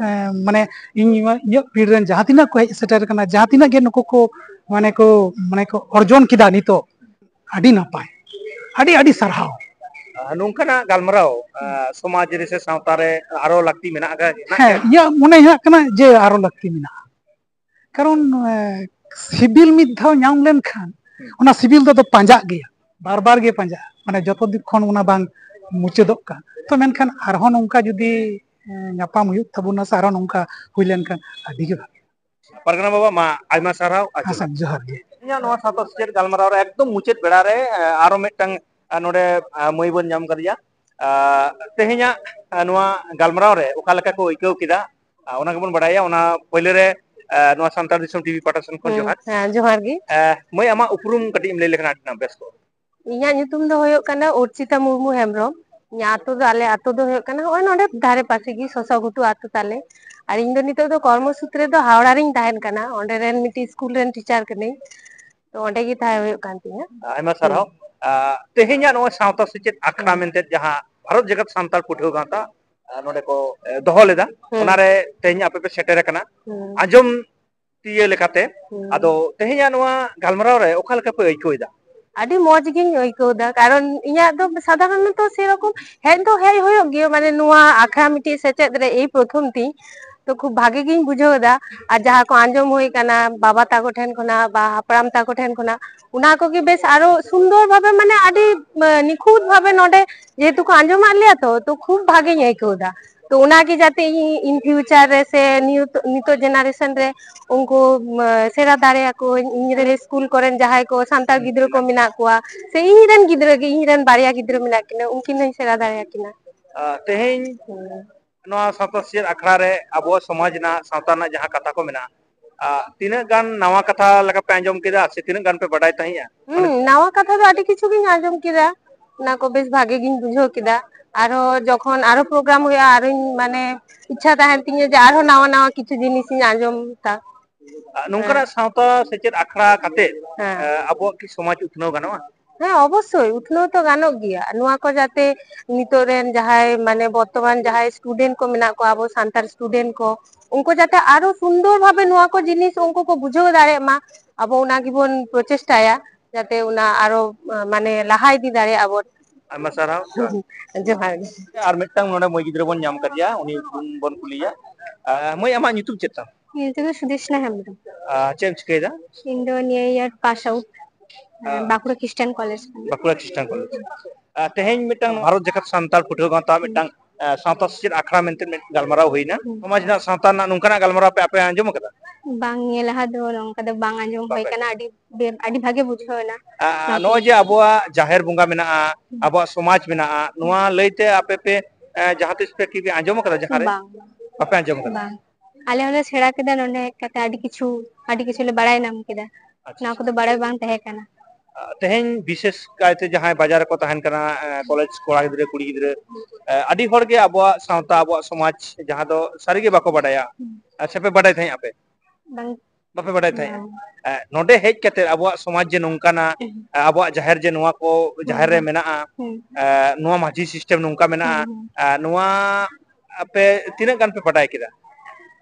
ᱮᱸ, ᱢᱟᱱᱮ ᱤᱧ, ᱤᱧᱟᱹᱜ ᱯᱤᱲ ᱨᱮᱱ ᱡᱟᱦᱟᱸ ᱛᱤᱱᱟᱹᱜ ᱠᱚ ᱦᱮᱡ ᱥᱮᱴᱮᱨ ᱟᱠᱟᱱᱟ, ᱡᱟᱦᱟᱸ ᱛᱤᱱᱟᱹᱜ ᱜᱮ ᱱᱩᱠᱩ ᱠᱚ, ᱢᱟᱱᱮ ᱠᱚ, ᱢᱟᱱᱮ ᱠᱚ ᱚᱨᱡᱚᱱ ᱠᱮᱫᱟ ᱱᱤᱛᱚᱜ, ᱟᱹᱰᱤ ᱱᱟᱯᱟᱭ, ᱟᱹᱰᱤ, ᱟᱹᱰᱤ ᱥᱟᱨᱦᱟᱣ᱾ ᱟᱨ ᱱᱚᱝᱠᱟᱱᱟᱜ ᱜᱟᱞᱢᱟᱨᱟᱣ, ᱟᱨ ᱥᱚᱢᱟᱡᱽ ᱨᱮ ᱥᱮ ᱥᱟᱶᱛᱟ ᱨᱮ ᱟᱨᱚ ᱞᱟᱹᱠᱛᱤ ᱢᱮᱱᱟᱜ ᱟᱠᱟᱫ ᱜᱮ? ᱦᱮᱸ, ᱤᱧᱟᱹᱜ ᱢᱚᱱᱮ ᱦᱩᱭᱩᱜ ᱠᱟᱱᱟ ᱡᱮ ᱟᱨᱚ ᱞᱟᱹᱠᱛᱤ ᱢᱮᱱᱟᱜᱼᱟ᱾ ᱠᱟᱨᱚᱱ, ᱮ, ᱥᱤᱵᱤᱞ ᱢᱤᱫ ᱫᱷᱟᱣ ᱧᱟᱢ ᱞᱮᱱᱠᱷᱟᱱ, ᱦᱩᱸ᱾ ᱚᱱᱟ ᱥᱤᱵᱤᱞ ᱫᱚ ᱟᱫᱚ ᱯᱟᱸᱡᱟᱜ ᱜᱮᱭᱟ, ᱵᱟᱨ ᱵᱟᱨ ᱜᱮ ᱯᱟᱸᱡᱟᱜᱼᱟ, ᱢᱟᱱᱮ ᱡᱚᱛᱚ ᱫᱤᱱ ᱠᱷᱚᱱ ᱚᱱᱟ ᱵᱟᱝ ᱢᱩᱪᱟᱹᱫᱚᱜ ᱠᱟᱱ᱾ ᱛᱚ ᱢᱮᱱᱠᱷᱟᱱ ᱟᱨᱦᱚᱸ ᱱᱚᱝᱠᱟ ᱡᱩᱫᱤ, ᱮ, ᱧᱟᱯᱟᱢ ᱦᱩᱭᱩᱜ ᱛᱟᱵᱚᱱᱟ ᱥᱮ ᱟᱨᱦᱚᱸ ᱱᱚᱝᱠᱟ ᱦᱩᱭ ᱞᱮᱱᱠᱷᱟᱱ ᱟᱹᱰᱤ ᱜᱮ ᱵᱷᱟᱜᱮ᱾ ᱯᱟᱨᱜᱟᱱᱟ ᱵᱟᱵᱟ, ᱢᱟ ᱟᱭᱢᱟ ᱥᱟᱨᱦᱟᱣ᱾ ᱟᱨ ᱦᱮᱸ ᱥᱮ, ᱡᱚᱦᱟᱨ ᱜᱮ᱾ ᱤᱧᱟᱹᱜ ᱱᱚᱣᱟ ᱥᱟᱶᱛᱟ ᱥᱮᱪᱮᱫ ᱜᱟᱞᱢᱟᱨᱟᱣ ᱨᱮ ᱮᱠᱫᱚᱢ ᱢᱩᱪᱟᱹᱫ ᱵᱮᱲᱟ ᱨᱮ, ᱮ, ᱟᱨᱚ ᱢᱤᱫᱴᱟᱝ, ᱮ, ᱱᱚᱰᱮ, ᱮ, ᱢᱟᱹᱭ ᱵᱚᱱ ᱧᱟᱢ ᱠᱟᱫᱮᱭᱟ᱾ ᱮ, ᱛᱮᱦᱮᱧᱟᱜ, ᱮ, ᱱᱚᱣᱟ ᱜᱟᱞᱢᱟᱨᱟᱣ ᱨᱮ ᱚᱠᱟ ᱞᱮᱠᱟ ᱠᱚ ᱟᱹᱭᱠᱟᱹᱣ ᱠᱮᱫᱟ, ᱮ, ᱚᱱᱟ ᱜᱮᱵᱚᱱ ᱵᱟᱲᱟᱭᱟ᱾ ᱚᱱᱟ ᱯᱳᱭᱞᱳ ᱨᱮ, ᱮ, ᱱᱚᱣᱟ ᱥᱟᱱᱛᱟᱲ ᱫᱤᱥᱚᱢ ᱴᱤᱵᱷᱤ ᱯᱟᱦᱴᱟ ᱥᱮᱱ ᱠᱷᱚᱱ ᱦᱩᱸ, ᱡᱚᱦᱟᱨ᱾ ᱦᱮᱸ, ᱡᱚᱦᱟᱨ ᱜᱮ᱾ ᱮ, ᱢᱟᱹᱭ, ᱟᱢᱟᱜ ᱩᱯᱨᱩᱢ ᱠᱟᱹᱴᱤᱡ ᱮᱢ ᱞᱟᱹᱭ ᱞᱮᱠᱷᱟᱱ ᱟᱹᱰᱤ ᱱᱟᱯᱟᱭ ᱵᱮᱥ ᱠᱚᱜᱼᱟ᱾ ᱤᱧᱟᱹᱜ ᱧᱩᱛᱩᱢ ᱫᱚ ᱦᱩᱭᱩᱜ ᱠᱟᱱᱟ ᱚᱨᱪᱤᱛᱟ ᱢᱩᱨᱢᱩ ᱦᱮᱢᱵᱨᱚᱢ᱾ ᱤᱧᱟᱹᱜ ᱟᱛᱳ ᱫᱚ, ᱟᱞᱮ ᱟᱛᱳ ᱫᱚ ᱦᱩᱭᱩᱜ ᱠᱟᱱᱟ ᱦᱚᱸᱜᱼᱚᱭ ᱱᱚᱰᱮ ᱫᱷᱟᱨᱮ ᱯᱟᱥᱮ ᱜᱮ, ᱥᱚᱥᱚ ᱜᱷᱩᱴᱩ ᱟᱛᱳ ᱛᱟᱞᱮ᱾ ᱟᱨ ᱤᱧ ᱫᱚ ᱱᱤᱛᱚᱜ ᱫᱚ ᱠᱚᱨᱢᱚ ᱥᱩᱛᱨᱮ ᱫᱚ ᱦᱟᱣᱲᱟ ᱨᱤᱧ ᱛᱟᱦᱮᱱ ᱠᱟᱱᱟ, ᱚᱸᱰᱮ ᱨᱮᱱ ᱢᱤᱫᱴᱤᱡ ᱥᱠᱩᱞ ᱨᱮᱱ ᱴᱤᱪᱟᱨ ᱠᱟᱹᱱᱟᱹᱧ᱾ ᱛᱚ ᱚᱸᱰᱮ ᱜᱮ ᱛᱟᱦᱮᱸ ᱦᱩᱭᱩᱜ ᱠᱟᱱ ᱛᱤᱧᱟ᱾ ᱟᱭᱢᱟ ᱥᱟᱨᱦᱟᱣ᱾ ᱦᱩᱸ᱾ ᱟ, ᱛᱮᱦᱮᱧᱟᱜ ᱱᱚᱣᱟ ᱥᱟᱶᱛᱟ ᱥᱮᱪᱮᱫ ᱟᱠᱷᱲᱟ ᱦᱩᱸ᱾ ᱢᱮᱱᱛᱮ ᱡᱟᱦᱟᱸ ᱵᱷᱟᱨᱚᱛ ᱡᱟᱠᱟᱛ ᱥᱟᱱᱛᱟᱲ ᱯᱟᱹᱴᱷᱩᱣᱟᱹ ᱜᱟᱶᱛᱟ, ᱟ, ᱱᱚᱰᱮ ᱠᱚ, ᱮ, ᱫᱚᱦᱚ ᱞᱮᱫᱟ, ᱦᱩᱸ᱾ ᱚᱱᱟᱨᱮ ᱛᱮᱦᱮᱧ ᱟᱯᱮ ᱯᱮ ᱥᱮᱴᱮᱨ ᱟᱠᱟᱱᱟ᱾ ᱦᱩᱸ᱾ ᱟᱸᱡᱚᱢ ᱛᱤᱭᱟᱹ ᱞᱮᱠᱟᱛᱮ, ᱦᱩᱸ᱾ ᱟᱫᱚ ᱛᱮᱦᱮᱧᱟᱜ ᱱᱚᱣᱟ ᱜᱟᱞᱢᱟᱨᱟᱣ ᱨᱮ ᱚᱠᱟ ᱞᱮᱠᱟ ᱯᱮ ᱟᱹᱭᱠᱟᱹᱣ ᱮᱫᱟ? ᱟᱹᱰᱤ ᱢᱚᱡᱽ ᱜᱤᱧ ᱟᱹᱭᱠᱟᱹᱣ ᱮᱫᱟ, ᱠᱟᱨᱚᱱ ᱤᱧᱟᱹᱜ ᱫᱚ ᱥᱟᱫᱷᱟᱨᱚᱱᱚᱛᱚ ᱥᱮᱨᱚᱠᱚᱢ ᱦᱮᱡ ᱫᱚ ᱦᱮᱡ ᱦᱩᱭᱩᱜ ᱜᱮᱭᱟ, ᱢᱟᱱᱮ ᱱᱚᱣᱟ ᱟᱠᱷᱲᱟ ᱢᱤᱫᱴᱤᱡ ᱥᱮᱪᱮᱫ ᱨᱮ ᱮᱭ ᱯᱨᱚᱛᱷᱚᱢ ᱛᱤᱧ, ᱛᱚ ᱠᱷᱩᱵ ᱵᱷᱟᱜᱮ ᱜᱤᱧ ᱵᱩᱡᱷᱟᱹᱣ ᱮᱫᱟ᱾ ᱟᱨ ᱡᱟᱦᱟᱸ ᱠᱚ ᱟᱸᱡᱚᱢ ᱦᱩᱭ ᱠᱟᱱᱟ ᱵᱟᱵᱟ ᱛᱟᱠᱚ ᱴᱷᱮᱱ ᱠᱷᱚᱱᱟᱜ ᱵᱟ ᱦᱟᱯᱲᱟᱢ ᱛᱟᱠᱚ ᱴᱷᱮᱱ ᱠᱷᱚᱱᱟᱜ, ᱚᱱᱟ ᱠᱚᱜᱮ ᱵᱮᱥ ᱟᱨᱚ ᱥᱩᱱᱫᱚᱨ ᱵᱷᱟᱵᱮ, ᱢᱟᱱᱮ ᱟᱹᱰᱤ, ᱮ, ᱱᱤᱠᱷᱩᱛ ᱵᱷᱟᱵᱮ ᱱᱚᱰᱮ ᱡᱮᱦᱮᱛᱩ ᱠᱚ ᱟᱸᱡᱚᱢᱟᱫ ᱞᱮᱭᱟ, ᱛᱚ, ᱛᱚ ᱠᱷᱩᱵ ᱵᱷᱟᱜᱮᱧ ᱟᱹᱭᱠᱟᱹᱣ ᱮᱫᱟ᱾ ᱛᱚ ᱚᱱᱟᱜᱮ ᱡᱟᱛᱮ ᱤᱧ in future ᱨᱮ ᱥᱮ ᱱᱤᱭᱩ-, ᱱᱤᱛᱚᱜ ᱡᱮᱱᱟᱨᱮᱥᱚᱱ ᱨᱮ ᱩᱱᱠᱩ, ᱮ, ᱥᱮᱬᱟ ᱫᱟᱲᱮᱭᱟᱠᱚᱣᱟᱹᱧ, ᱤᱧ ᱨᱮᱱ ᱥᱠᱩᱞ ᱠᱚᱨᱮᱱ ᱡᱟᱦᱟᱸᱭ ᱠᱚ ᱥᱟᱱᱛᱟᱲ ᱜᱤᱫᱽᱨᱟᱹ ᱠᱚ ᱢᱮᱱᱟᱜ ᱠᱚᱣᱟ, ᱥᱮ ᱤᱧ ᱨᱮᱱ ᱜᱤᱫᱽᱨᱟᱹ ᱜᱮ, ᱤᱧ ᱨᱮᱱ ᱵᱟᱨᱭᱟ ᱜᱤᱫᱽᱨᱟᱹ ᱢᱮᱱᱟᱜ ᱠᱤᱱᱟ, ᱩᱱᱠᱤᱱ ᱦᱚᱸᱧ ᱥᱮᱬᱟ ᱫᱟᱲᱮᱭᱟᱠᱤᱱᱟ᱾ ᱟ, ᱛᱮᱦᱮᱧ ᱦᱩᱸ᱾ ᱱᱚᱣᱟ ᱥᱟᱶᱛᱟ ᱥᱮᱪᱮᱫ ᱟᱠᱷᱲᱟ ᱨᱮ ᱟᱵᱚᱣᱟᱜ ᱥᱚᱢᱟᱡᱽ ᱨᱮᱱᱟᱜ, ᱥᱟᱶᱛᱟ ᱨᱮᱱᱟᱜ ᱡᱟᱦᱟᱸ ᱠᱟᱛᱷᱟ ᱠᱚ ᱢᱮᱱᱟᱜᱼᱟ, ᱟ, ᱛᱤᱱᱟᱹᱜ ᱜᱟᱱ ᱱᱟᱣᱟ ᱠᱟᱛᱷᱟ ᱞᱮᱠᱟ ᱯᱮ ᱟᱸᱡᱚᱢ ᱠᱮᱫᱟ ᱥᱮ ᱛᱤᱱᱟᱹᱜ ᱜᱟᱱ ᱯᱮ ᱵᱟᱰᱟᱭ ᱛᱟᱦᱮᱸᱜᱼᱟ? ᱦᱩᱸ, ᱱᱟᱣᱟ ᱠᱟᱛᱷᱟ ᱫᱚ ᱟᱹᱰᱤ ᱠᱤᱪᱷᱩ ᱜᱤᱧ ᱟᱸᱡᱚᱢ ᱠᱮᱫᱟ, ᱚᱱᱟ ᱠᱚ ᱵᱮᱥ ᱵᱷᱟᱜᱮ ᱜᱤᱧ ᱵᱩᱡᱷᱟᱹᱣ ᱠᱮᱫᱟ᱾ ᱟᱨᱦᱚᱸ ᱡᱚᱠᱷᱚᱱ ᱟᱨᱦᱚᱸ ᱯᱨᱳᱜᱨᱟᱢ ᱦᱩᱭᱩᱜᱼᱟ, ᱟᱨᱦᱚᱸᱧ ᱢᱟᱱᱮ ᱤᱪᱪᱷᱟ ᱛᱟᱦᱮᱱ ᱛᱤᱧᱟᱹ ᱡᱮ ᱟᱨᱦᱚᱸ ᱱᱟᱣᱟ ᱱᱟᱣᱟ ᱠᱤᱪᱷᱩ ᱡᱤᱱᱤᱥ ᱤᱧ ᱟᱸᱡᱚᱢ ᱛᱟ᱾ ᱟᱨ ᱱᱚᱝᱠᱟᱱᱟᱜ ᱦᱮᱸ᱾ ᱥᱟᱶᱛᱟ ᱥᱮᱪᱮᱫ ᱟᱠᱷᱲᱟ ᱠᱟᱛᱮ, ᱦᱮᱸ᱾ ᱮ, ᱟᱵᱚᱣᱟᱜ ᱠᱤ ᱥᱚᱢᱟᱡᱽ ᱩᱛᱱᱟᱹᱣ ᱜᱟᱱᱚᱜᱼᱟ? ᱦᱮᱸ, ᱚᱵᱚᱥᱥᱳᱭ ᱩᱛᱱᱟᱹᱣ ᱛᱚ ᱜᱟᱱᱚᱜ ᱜᱮᱭᱟ᱾ ᱱᱚᱣᱟ ᱠᱚ ᱡᱟᱛᱮ ᱱᱤᱛᱚᱜ ᱨᱮᱱ ᱡᱟᱦᱟᱸᱭ ᱢᱟᱱᱮ ᱵᱚᱨᱛᱚᱢᱟᱱ ᱡᱟᱦᱟᱸᱭ ᱥᱴᱩᱰᱮᱱᱴ ᱠᱚ ᱢᱮᱱᱟᱜ ᱠᱚᱣᱟ, ᱟᱵᱚ ᱥᱟᱱᱛᱟᱲ ᱥᱴᱩᱰᱮᱱᱴ ᱠᱚ, ᱩᱱᱠᱩ ᱡᱟᱛᱮ ᱟᱨᱚ ᱥᱩᱱᱫᱚᱨ ᱵᱷᱟᱵᱮ ᱱᱚᱣᱟ ᱠᱚ ᱡᱤᱱᱤᱥ ᱩᱱᱠᱩ ᱠᱚ ᱵᱩᱡᱷᱟᱹᱣ ᱫᱟᱲᱮᱭᱟᱜ ᱢᱟ, ᱟᱵᱚ ᱚᱱᱟ ᱜᱮᱵᱚᱱ ᱯᱨᱚᱪᱮᱥᱴᱟᱭᱟ ᱡᱟᱛᱮ ᱚᱱᱟ ᱟᱨᱚ, ᱢᱟᱱᱮ, ᱞᱟᱦᱟ ᱤᱫᱤ ᱫᱟᱲᱮᱭᱟᱜᱼᱟ ᱵᱚᱱ᱾ ᱟᱭᱢᱟ ᱥᱟᱨᱦᱟᱣ᱾ ᱡᱚᱦᱟᱨ ᱜᱮ᱾ ᱟᱨ ᱢᱤᱫᱴᱟᱝ ᱱᱚᱰᱮ ᱢᱟᱹᱭ ᱜᱤᱫᱽᱨᱟᱹ ᱵᱚᱱ ᱧᱟᱢ ᱠᱟᱫᱮᱭᱟ, ᱩᱱᱤ ᱵᱚᱱ ᱠᱩᱞᱤᱭᱟ᱾ ᱟᱸ, ᱢᱟᱹᱭ, ᱟᱢᱟᱜ ᱧᱩᱛᱩᱢ ᱪᱮᱫ ᱛᱟᱢ? ᱤᱧ ᱧᱩᱛᱩᱢ ᱫᱚ ᱥᱩᱫᱮᱥᱱᱟ ᱦᱮᱢᱵᱨᱚᱢ᱾ ᱟᱸ, ᱪᱮᱫ ᱮᱢ ᱪᱤᱠᱟᱹᱭᱮᱫᱟ? ᱤᱧ ᱫᱚ ᱱᱤᱭᱟᱹ ᱤᱭᱟᱨ ᱯᱟᱥ ᱟᱣᱩᱴ, ᱟᱸ, ᱵᱟᱸᱠᱩᱲᱟ ᱠᱷᱨᱤᱥᱴᱟᱱ ᱠᱚᱞᱮᱡᱽ ᱠᱷᱚᱱ᱾ ᱵᱟᱸᱠᱩᱲᱟ ᱠᱷᱨᱤᱥᱴᱟᱱ ᱠᱚᱞᱮᱡᱽ᱾ ᱟᱸ, ᱛᱮᱦᱮᱧ ᱢᱤᱫᱴᱟᱝ ᱵᱷᱟᱨᱚᱛ ᱡᱟᱠᱟᱛ ᱥᱟᱱᱛᱟᱲ ᱯᱟᱹᱴᱷᱩᱣᱟᱹ ᱜᱟᱶᱛᱟ ᱦᱩᱸ᱾ ᱢᱤᱫᱴᱟᱝ, ᱟᱸ, ᱥᱟᱶᱛᱟ ᱥᱮᱪᱮᱫ ᱟᱠᱷᱲᱟ ᱢᱮᱱᱛᱮ ᱢᱤᱫ ᱜᱟᱞᱢᱟᱨᱟᱣ ᱦᱩᱭᱱᱟ᱾ ᱦᱩᱸ᱾ ᱥᱚᱢᱟᱡᱽ ᱨᱮᱱᱟᱜ ᱥᱟᱶᱛᱟ ᱨᱮᱱᱟᱜ ᱱᱚᱝᱠᱟᱱᱟᱜ ᱜᱟᱞᱢᱟᱨᱟᱣ ᱯᱮ, ᱟᱯᱮ ᱟᱸᱡᱚᱢ ᱟᱠᱟᱫᱟ? ᱵᱟᱝ, ᱱᱤᱭᱟᱹ ᱞᱟᱦᱟ ᱫᱚ ᱱᱚᱝᱠᱟ ᱫᱚ ᱵᱟᱝ ᱟᱸᱡᱚᱢ ᱦᱩᱭ ᱵᱟᱯᱮ ᱠᱟᱱᱟ᱾ ᱟᱸᱡᱚᱢ᱾ ᱟᱹᱰᱤ ᱵᱮ-, ᱟᱹᱰᱤ ᱵᱷᱟᱜᱮ ᱵᱩᱡᱷᱟᱹᱣ ᱮᱱᱟ᱾ ᱟᱸ, ᱱᱚᱣᱟ ᱱᱚᱜᱼᱚᱭ ᱠᱚ᱾ ᱡᱮ ᱟᱵᱚᱣᱟᱜ ᱡᱟᱦᱮᱨ ᱵᱚᱸᱜᱟ ᱢᱮᱱᱟᱜᱼᱟ, ᱦᱩᱸ᱾ ᱟᱵᱚᱣᱟᱜ ᱥᱚᱢᱟᱡᱽ ᱢᱮᱱᱟᱜᱼᱟ, ᱦᱩᱸ᱾ ᱱᱚᱣᱟ ᱞᱟᱹᱭᱛᱮ ᱟᱯᱮ ᱯᱮ, ᱮᱸ, ᱡᱟᱦᱟᱸ ᱛᱤᱥ ᱯᱮ ᱴᱤᱵᱷᱤ ᱟᱸᱡᱚᱢ ᱟᱠᱟᱫᱟ ᱡᱟᱦᱟᱸ ᱨᱮ? ᱵᱟᱝ᱾ ᱵᱟᱯᱮ ᱟᱸᱡᱚᱢ ᱟᱠᱟᱫᱟ? ᱵᱟᱝ᱾ ᱟᱞᱮ ᱦᱚᱸᱞᱮ ᱥᱮᱬᱟ ᱠᱮᱫᱟ ᱱᱚᱰᱮ ᱦᱮᱡ ᱠᱟᱛᱮ, ᱟᱹᱰᱤ ᱠᱤᱪᱷᱩ, ᱟᱹᱰᱤ ᱠᱤᱪᱷᱩ ᱞᱮ ᱵᱟᱲᱟᱭ ᱧᱟᱢ ᱠᱮᱫᱟ᱾ ᱟᱪᱪᱷᱟ, ᱱᱚᱣᱟ ᱟᱪᱪᱷᱟ᱾ ᱠᱚᱫᱚ ᱵᱟᱲᱟᱭ ᱵᱟᱝ ᱛᱟᱦᱮᱸ ᱠᱟᱱᱟ᱾ ᱟᱸ, ᱛᱮᱦᱮᱧ ᱵᱤᱥᱮᱥ ᱠᱟᱭᱛᱮ ᱡᱟᱦᱟᱸᱭ ᱵᱟᱡᱟᱨ ᱨᱮᱠᱚ ᱛᱟᱦᱮᱱ ᱠᱟᱱᱟ, ᱮᱸ, ᱠᱚᱞᱮᱡᱽ ᱠᱚᱲᱟ ᱜᱤᱫᱽᱨᱟᱹ, ᱠᱩᱲᱤ ᱜᱤᱫᱽᱨᱟᱹ, ᱮᱸ, ᱟᱹᱰᱤ ᱦᱚᱲ ᱜᱮ ᱟᱵᱚᱣᱟᱜ ᱥᱟᱶᱛᱟ, ᱟᱵᱚᱣᱟᱜ ᱥᱚᱢᱟᱡᱽ ᱡᱟᱦᱟᱸ ᱫᱚ ᱥᱟᱹᱨᱤ ᱜᱮ ᱵᱟᱠᱚ ᱵᱟᱰᱟᱭᱟ᱾ ᱦᱩᱸ᱾ ᱟᱪᱪᱷᱟ, ᱯᱮ ᱵᱟᱰᱟᱭ ᱛᱟᱦᱮᱸᱫ ᱟᱯᱮ? ᱵᱟᱝ᱾ ᱵᱟᱯᱮ ᱵᱟᱰᱟᱭ ᱛᱟᱦᱮᱸᱫ? ᱵᱟᱝ᱾ ᱮᱸ, ᱱᱚᱰᱮ ᱦᱮᱡ ᱠᱟᱛᱮ ᱟᱵᱚᱣᱟᱜ ᱥᱚᱢᱟᱡᱽ ᱡᱮ ᱱᱚᱝᱠᱟᱱᱟ, ᱦᱩᱸ᱾ ᱮᱸ, ᱟᱵᱚᱣᱟᱜ ᱡᱟᱦᱮᱨ ᱡᱮ ᱱᱚᱣᱟ ᱠᱚ ᱦᱩᱸ, ᱡᱟᱦᱮᱨ ᱨᱮ ᱦᱩᱸ᱾ ᱢᱮᱱᱟᱜᱼᱟ, ᱦᱩᱸ᱾ ᱮᱸ, ᱱᱚᱣᱟ ᱢᱟᱹᱡᱷᱤ ᱥᱤᱥᱴᱮᱢ ᱱᱚᱝᱠᱟ ᱢᱮᱱᱟᱜᱼᱟ, ᱦᱩᱸ, ᱦᱩᱸ᱾ ᱮᱸ, ᱱᱚᱣᱟ ᱟᱯᱮ ᱛᱤᱱᱟᱹᱜ ᱜᱟᱱ ᱯᱮ ᱵᱟᱰᱟᱭ ᱠᱮᱫᱟ?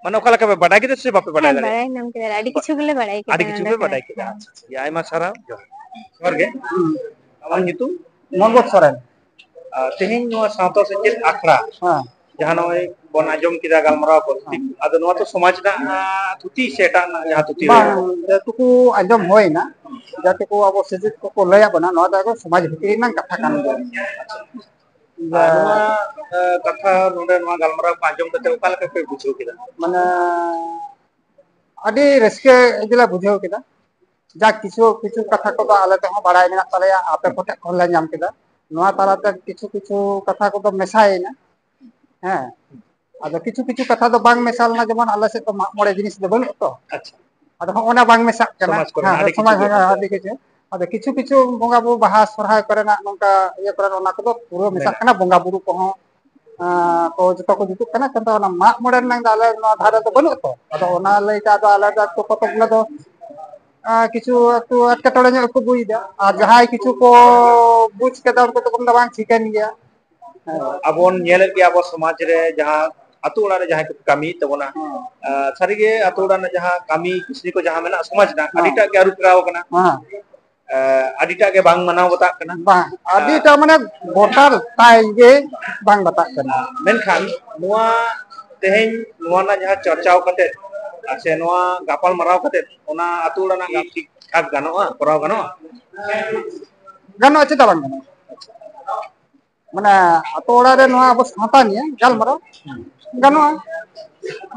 ᱢᱟᱱᱮ ᱚᱠᱟ ᱞᱮᱠᱟ ᱯᱮ ᱵᱟᱰᱟᱭ ᱠᱮᱫᱟ ᱥᱮ ᱵᱟᱯᱮ ᱵᱟᱰᱟᱭ ᱦᱮᱸ, ᱫᱟᱲᱮᱭᱟᱜᱼᱟ? ᱵᱟᱲᱟᱭ ᱧᱟᱢ ᱠᱮᱫᱟ ᱞᱮ᱾ ᱟᱹᱰᱤ ᱵᱟ-, ᱠᱤᱪᱷᱩ ᱜᱮᱞᱮ ᱵᱟᱲᱟᱭ ᱠᱮᱫᱟ ᱟᱹᱰᱤ ᱠᱤᱪᱷᱩ ᱱᱚᱰᱮ ᱯᱮ ᱠᱷᱚᱱ᱾ ᱵᱟᱰᱟᱭ ᱠᱮᱫᱟ᱾ ᱦᱮᱸ᱾ ᱟᱪᱪᱷᱟ, ᱟᱪᱪᱷᱟ᱾ ᱟᱭᱢᱟ ᱥᱟᱨᱦᱟᱣ᱾ ᱡᱚᱦᱟᱨ᱾ ᱡᱚᱦᱟᱨ ᱜᱮ᱾ ᱦᱩᱸ᱾ ᱟᱢᱟᱜ ᱧᱩᱛᱩᱢ? ᱢᱚᱱᱜᱚᱛ ᱥᱚᱨᱮᱱ᱾ ᱟᱨ ᱛᱮᱦᱮᱧ ᱱᱚᱣᱟ ᱥᱟᱶᱛᱟ ᱥᱮᱪᱮᱫ ᱟᱠᱷᱲᱟ, ᱦᱮᱸ᱾ ᱡᱟᱦᱟᱸ ᱱᱚᱜᱼᱚᱭ ᱵᱚᱱ ᱟᱸᱡᱚᱢ ᱠᱮᱫᱟ ᱜᱟᱞᱢᱟᱨᱟᱣ ᱠᱚ, ᱦᱮᱸ᱾ ᱟᱫᱚ ᱱᱚᱣᱟ ᱫᱚ ᱥᱚᱢᱟᱡᱽ ᱨᱮᱱᱟᱜ, ᱟᱸ, ᱛᱷᱩᱛᱤ ᱥᱮ ᱮᱴᱟᱜ ᱨᱮᱱᱟᱜ ᱡᱟᱦᱟᱸ ᱛᱷᱩᱛᱤ ᱵᱟᱝ, ᱦᱩᱭᱩᱜᱼᱟ? ᱡᱮᱴᱩᱠᱩ ᱟᱸᱡᱚᱢ ᱦᱩᱭᱱᱟ, ᱡᱮᱴᱩᱠᱩ ᱟᱵᱚ ᱥᱮᱪᱮᱫ ᱠᱚᱠᱚ ᱞᱟᱹᱭᱟᱫ ᱵᱚᱱᱟ, ᱱᱚᱣᱟ ᱫᱚ ᱟᱵᱚ ᱥᱚᱢᱟᱡᱽ ᱵᱷᱤᱛᱨᱤ ᱨᱮᱱᱟᱜ ᱠᱟᱛᱷᱟ ᱠᱟᱱ ᱜᱮᱭᱟ᱾ ᱟᱨ ᱡᱮ ᱱᱚᱣᱟ, ᱮ, ᱠᱟᱛᱷᱟ ᱱᱚᱰᱮ ᱱᱚᱣᱟ ᱜᱟᱞᱢᱟᱨᱟᱣ ᱠᱚ ᱟᱸᱡᱚᱢ ᱠᱟᱛᱮ ᱚᱠᱟ ᱞᱮᱠᱟ ᱯᱮ ᱵᱩᱡᱷᱟᱹᱣ ᱠᱮᱫᱟ? ᱢᱟᱱᱮ ᱟᱹᱰᱤ ᱨᱟᱹᱥᱠᱟᱹ ᱜᱮᱞᱮ ᱵᱩᱡᱷᱟᱹᱣ ᱠᱮᱫᱟ᱾ ᱡᱟᱠ ᱠᱤᱪᱷᱩ, ᱠᱤᱪᱷᱩ ᱠᱟᱛᱷᱟ ᱠᱚᱫᱚ ᱟᱞᱮ ᱛᱮᱦᱚᱸ ᱵᱟᱲᱟᱭ ᱢᱮᱱᱟᱜ ᱛᱟᱞᱮᱭᱟ, ᱟᱯᱮ ᱠᱚᱴᱷᱮᱱ ᱠᱷᱚᱱ ᱞᱮ ᱧᱟᱢ ᱠᱮᱫᱟ᱾ ᱱᱚᱣᱟ ᱛᱟᱞᱟᱛᱮ ᱠᱤᱪᱷᱩ, ᱠᱤᱪᱷᱩ ᱠᱟᱛᱷᱟ ᱠᱚᱫᱚ ᱢᱮᱥᱟᱭᱮᱱᱟ᱾ ᱦᱮᱸ, ᱟᱫᱚ ᱠᱤᱪᱷᱩ, ᱠᱤᱪᱷᱩ ᱠᱟᱛᱷᱟ ᱫᱚ ᱵᱟᱝ ᱢᱮᱥᱟ ᱞᱮᱱᱟ, ᱡᱮᱢᱚᱱ ᱟᱞᱮ ᱥᱮᱫ ᱫᱚ ᱢᱟᱜ ᱢᱚᱬᱮ ᱡᱤᱱᱤᱥ ᱫᱚ ᱵᱟᱹᱱᱩᱜ ᱛᱚ᱾ ᱟᱪᱪᱷᱟ᱾ ᱟᱫᱚ ᱦᱚᱸᱜᱼᱚ ᱱᱟ ᱵᱟᱝ ᱢᱮᱥᱟᱜ ᱠᱟᱱᱟ᱾ ᱥᱚᱢᱟᱡᱽ ᱠᱚᱨᱮᱱᱟᱜ ᱦᱮᱸ, ᱟᱹᱰᱤ ᱠᱤᱪᱷᱩ ᱥᱚᱢᱟᱡᱽ ᱜᱮ᱾ ᱦᱮᱸ, ᱟᱹᱰᱤ ᱠᱤᱪᱷᱩ᱾ ᱟᱫᱚ ᱠᱤᱪᱷᱩ ᱠᱤᱪᱷᱩ ᱵᱚᱸᱜᱟ ᱵᱩᱨᱩ, ᱵᱟᱦᱟ ᱥᱚᱨᱦᱟᱭ ᱠᱚᱨᱮᱱᱟᱜ, ᱱᱚᱝᱠᱟ ᱤᱭᱟᱹ ᱠᱚᱨᱮ, ᱚᱱᱟ ᱠᱚᱫᱚ ᱯᱩᱨᱟᱹ ᱢᱮᱥᱟᱜ ᱢᱮᱱᱟᱜ᱾ ᱠᱟᱱᱟ, ᱵᱚᱸᱜᱟ ᱵᱩᱨᱩ ᱠᱚᱦᱚᱸ ᱟᱸ, ᱠᱚ ᱡᱚᱛᱚ ᱠᱚ ᱡᱩᱛᱩᱜ ᱠᱟᱱᱟ, ᱠᱤᱱᱛᱩ ᱚᱱᱟ ᱢᱟᱜ ᱢᱚᱬᱮ ᱨᱮᱱᱟᱜ ᱫᱚ ᱟᱞᱮ ᱱᱚᱣᱟ ᱫᱷᱟᱨᱮ ᱫᱚ ᱵᱟᱹᱱᱩᱜ ᱛᱚ᱾ ᱟᱫᱚ ᱚᱱᱟ ᱞᱟᱹᱭᱛᱮ ᱟᱫᱚ ᱟᱞᱮ ᱫᱚ ᱮᱠᱴᱩ ᱠᱚᱛᱚᱠ ᱜᱩᱞᱟᱹ ᱫᱚ, ᱟᱸ, ᱠᱤᱪᱷᱩ ᱮᱠᱴᱩ ᱮᱴᱠᱮᱴᱚᱬᱮ ᱧᱚᱜ ᱜᱮᱠᱚ ᱵᱩᱡᱽ ᱮᱫᱟ, ᱟᱨ ᱡᱟᱦᱟᱸᱭ ᱠᱤᱪᱷᱩ ᱠᱚ ᱵᱩᱡᱽ ᱠᱮᱫᱟ, ᱩᱱᱠᱩ ᱫᱚᱠᱚ ᱢᱮᱱᱫᱟ, "ᱵᱟᱝ, ᱴᱷᱤᱠᱟᱹᱱ ᱜᱮᱭᱟ᱾" ᱦᱮᱸ᱾ ᱟᱵᱚ ᱵᱚᱱ ᱧᱮᱞᱮᱫ ᱜᱮᱭᱟ, ᱟᱵᱚ ᱥᱚᱢᱟᱡᱽ ᱨᱮ ᱡᱟᱦᱟᱸ ᱟᱛᱳ ᱚᱲᱟᱜ ᱨᱮ ᱡᱟᱦᱟᱸᱭ ᱠᱚ ᱠᱟᱹᱢᱤᱭᱮᱫ ᱛᱟᱵᱚᱱᱟ, ᱦᱮᱸ᱾ ᱟᱸ, ᱥᱟᱹᱨᱤᱜᱮ ᱟᱛᱳ ᱚᱲᱟᱜ ᱨᱮᱱᱟᱜ ᱡᱟᱦᱟᱸ ᱠᱟᱹᱢᱤ ᱠᱟᱹᱥᱱᱤ ᱠᱚ ᱡᱟᱦᱟᱸ ᱢᱮᱱᱟᱜᱼᱟ, ᱥᱚᱢᱟᱡᱽ ᱨᱮᱱᱟᱜ ᱦᱮᱸ᱾ ᱟᱹᱰᱤᱴᱟᱜ ᱜᱮ ᱟᱹᱨᱩ ᱯᱷᱮᱨᱟᱣ ᱟᱠᱟᱱᱟ᱾ ᱦᱮᱸ᱾ ᱮ, ᱟᱹᱰᱤᱴᱟᱜ ᱜᱮ ᱵᱟᱝ ᱢᱟᱱᱟᱣ ᱵᱟᱛᱟᱜ ᱠᱟᱱᱟ᱾ ᱵᱟᱝ, ᱟᱹᱰᱤᱴᱟᱜ ᱢᱟᱱᱮ ᱜᱚᱴᱟ ᱴᱟᱭ ᱜᱮ ᱵᱟᱝ ᱵᱟᱛᱟᱜ ᱠᱟᱱᱟ᱾ ᱢᱮᱱᱠᱷᱟᱱ ᱱᱚᱣᱟ ᱛᱮᱦᱮᱧ ᱱᱚᱣᱟ ᱨᱮᱱᱟᱜ ᱡᱟᱦᱟᱸ ᱪᱟᱨᱪᱟᱣ ᱠᱟᱛᱮ ᱥᱮ ᱱᱚᱣᱟ ᱜᱟᱯᱟᱞ ᱢᱟᱨᱟᱣ ᱠᱟᱛᱮ ᱚᱱᱟ ᱟᱹᱛᱩ ᱚᱲᱟᱜ ᱨᱮᱱᱟᱜ ᱴᱷᱤᱠ ᱴᱷᱟᱠ ᱜᱟᱱᱚᱜᱼᱟ, ᱠᱚᱨᱟᱣ ᱜᱟᱱᱚᱜᱼᱟ? ᱜᱟᱱᱚᱜᱼᱟ, ᱪᱮᱫᱟᱜ ᱵᱟᱝ ᱜᱟᱱᱚᱜᱼᱟ? ᱢᱟᱱᱮ ᱟᱹᱛᱩ ᱚᱲᱟᱜ ᱨᱮ ᱱᱚᱣᱟ ᱟᱵᱚ ᱥᱟᱶᱛᱟ ᱱᱤᱭᱮ ᱜᱟᱞᱢᱟᱨᱟᱣ ᱜᱟᱱᱚᱜᱼᱟ᱾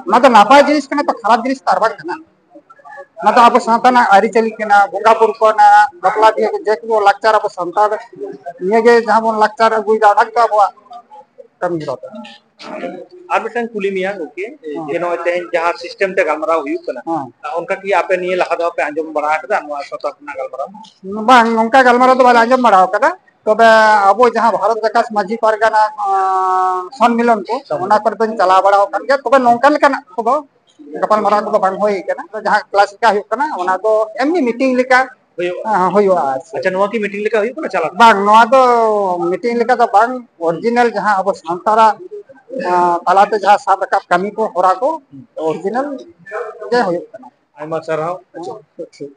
ᱚᱱᱟ ᱫᱚ ᱱᱟᱯᱟᱭ ᱡᱤᱱᱤᱥ ᱠᱟᱱᱟ ᱛᱚ, ᱠᱷᱟᱨᱟᱯ ᱡᱤᱱᱤᱥ ᱛᱚ ᱟᱨ ᱵᱟᱝ ᱠᱟᱱᱟ᱾ ᱚᱱᱟ ᱫᱚ ᱟᱵᱚ ᱥᱟᱶᱛᱟ ᱨᱮᱱᱟᱜ ᱟᱹᱨᱤᱪᱟᱹᱞᱤ ᱠᱟᱱᱟ, ᱵᱚᱸᱜᱟ ᱵᱩᱨᱩ ᱠᱚᱨᱮᱱᱟᱜ, ᱵᱟᱯᱞᱟ ᱵᱤᱦᱟᱹ ᱠᱚ, ᱡᱮᱠᱳᱱᱳ ᱞᱟᱠᱪᱟᱨ ᱟᱵᱚ ᱥᱟᱱᱛᱟᱲ ᱱᱤᱭᱟᱹ ᱜᱮ ᱡᱟᱦᱟᱸ ᱵᱚᱱ ᱞᱟᱠᱪᱟᱨ ᱟᱹᱜᱩᱭᱮᱫᱟ, ᱚᱱᱟ ᱜᱮᱛᱚ ᱟᱵᱚᱣᱟᱜ ᱠᱟᱹᱢᱤ ᱦᱚᱨᱟ ᱫᱚ᱾ ᱟᱨ ᱢᱤᱫᱴᱟᱝ ᱠᱩᱞᱤ ᱢᱮᱭᱟ ᱜᱚᱢᱠᱮ, ᱦᱮᱸ᱾ ᱡᱮ ᱱᱚᱜᱼᱚᱭ ᱛᱮᱦᱮᱧ ᱡᱟᱦᱟᱸ ᱥᱤᱥᱴᱮᱢ ᱛᱮ ᱜᱟᱞᱢᱟᱨᱟᱣ ᱦᱩᱭᱩᱜ ᱠᱟᱱᱟ, ᱦᱮᱸ᱾ ᱚᱱᱠᱟ ᱠᱤ ᱟᱯᱮ ᱱᱤᱭᱟᱹ ᱞᱟᱦᱟ ᱫᱚ ᱯᱮ ᱟᱸᱡᱚᱢ ᱵᱟᱲᱟ ᱟᱠᱟᱫᱟ ᱱᱚᱣᱟ ᱥᱟᱶᱛᱟ ᱨᱮᱱᱟᱜ ᱜᱟᱞᱢᱟᱨᱟᱣ? ᱵᱟᱝ, ᱱᱚᱝᱠᱟ ᱜᱟᱞᱢᱟᱨᱟᱣ ᱫᱚ ᱵᱟᱞᱮ ᱟᱸᱡᱚᱢ ᱵᱟᱲᱟ ᱟᱠᱟᱫᱟ᱾ ᱛᱚᱵᱮ ᱟᱵᱚ ᱡᱟᱦᱟᱸ ᱵᱷᱟᱨᱚᱛ ᱡᱟᱠᱟᱛ ᱢᱟᱹᱡᱷᱤ ᱯᱟᱨᱜᱟᱱᱟ, ᱟᱸ, ᱥᱚᱱᱢᱤᱞᱚᱱ ᱠᱚ, ᱥᱚᱱᱢᱤᱞᱚᱱ᱾ ᱚᱱᱟ ᱠᱚᱨᱮ ᱫᱚᱧ ᱪᱟᱞᱟᱣ ᱵᱟᱲᱟ ᱟᱠᱟᱱ ᱜᱮᱭᱟ᱾ ᱛᱚᱵᱮ ᱱᱚᱝᱠᱟ ᱞᱮᱠᱟᱱᱟᱜ ᱠᱚᱫᱚ ᱜᱟᱯᱟᱞᱢᱟᱨᱟᱣ ᱠᱚᱫᱚ ᱵᱟᱝ ᱦᱩᱭ ᱟᱠᱟᱱᱟ᱾ ᱡᱟᱦᱟᱸ ᱠᱞᱟᱥ ᱞᱮᱠᱟ ᱦᱩᱭᱩᱜ ᱠᱟᱱᱟ, ᱚᱱᱟ ᱫᱚ ᱮᱢᱱᱤ ᱢᱤᱴᱤᱝ ᱞᱮᱠᱟ, ᱦᱩᱭᱩᱜᱼᱟ᱾ ᱦᱮᱸ, ᱦᱩᱭᱩᱜᱼᱟ ᱟᱨ ᱪᱮᱫ᱾ ᱟᱪᱪᱷᱟ, ᱱᱚᱣᱟ ᱠᱤ ᱢᱤᱴᱤᱝ ᱞᱮᱠᱟ ᱦᱩᱭᱩᱜ ᱠᱟᱱᱟ, ᱪᱟᱞᱟᱜ ᱠᱟᱱᱟ? ᱵᱟᱝ, ᱱᱚᱣᱟ ᱫᱚ ᱢᱤᱴᱤᱝ ᱞᱮᱠᱟ ᱫᱚ ᱵᱟᱝ, ᱚᱨᱤᱡᱤᱱᱟᱞ ᱡᱟᱦᱟᱸ ᱟᱵᱚ ᱥᱟᱱᱛᱟᱲᱟᱜ, ᱟᱸ, ᱛᱟᱞᱟᱛᱮ ᱡᱟᱦᱟᱸ ᱥᱟᱵ ᱨᱟᱠᱟᱵ ᱠᱟᱹᱢᱤ ᱠᱚ, ᱦᱚᱨᱟ ᱠᱚ, ᱚᱨᱤᱡᱤᱱᱟᱞ ᱜᱮ ᱦᱩᱭᱩᱜ ᱠᱟᱱᱟ᱾ ᱟᱭᱢᱟ ᱥᱟᱨᱦᱟᱣ᱾ ᱟᱪᱪᱷᱟ᱾ ᱦᱮᱸ, ᱴᱷᱤᱠ᱾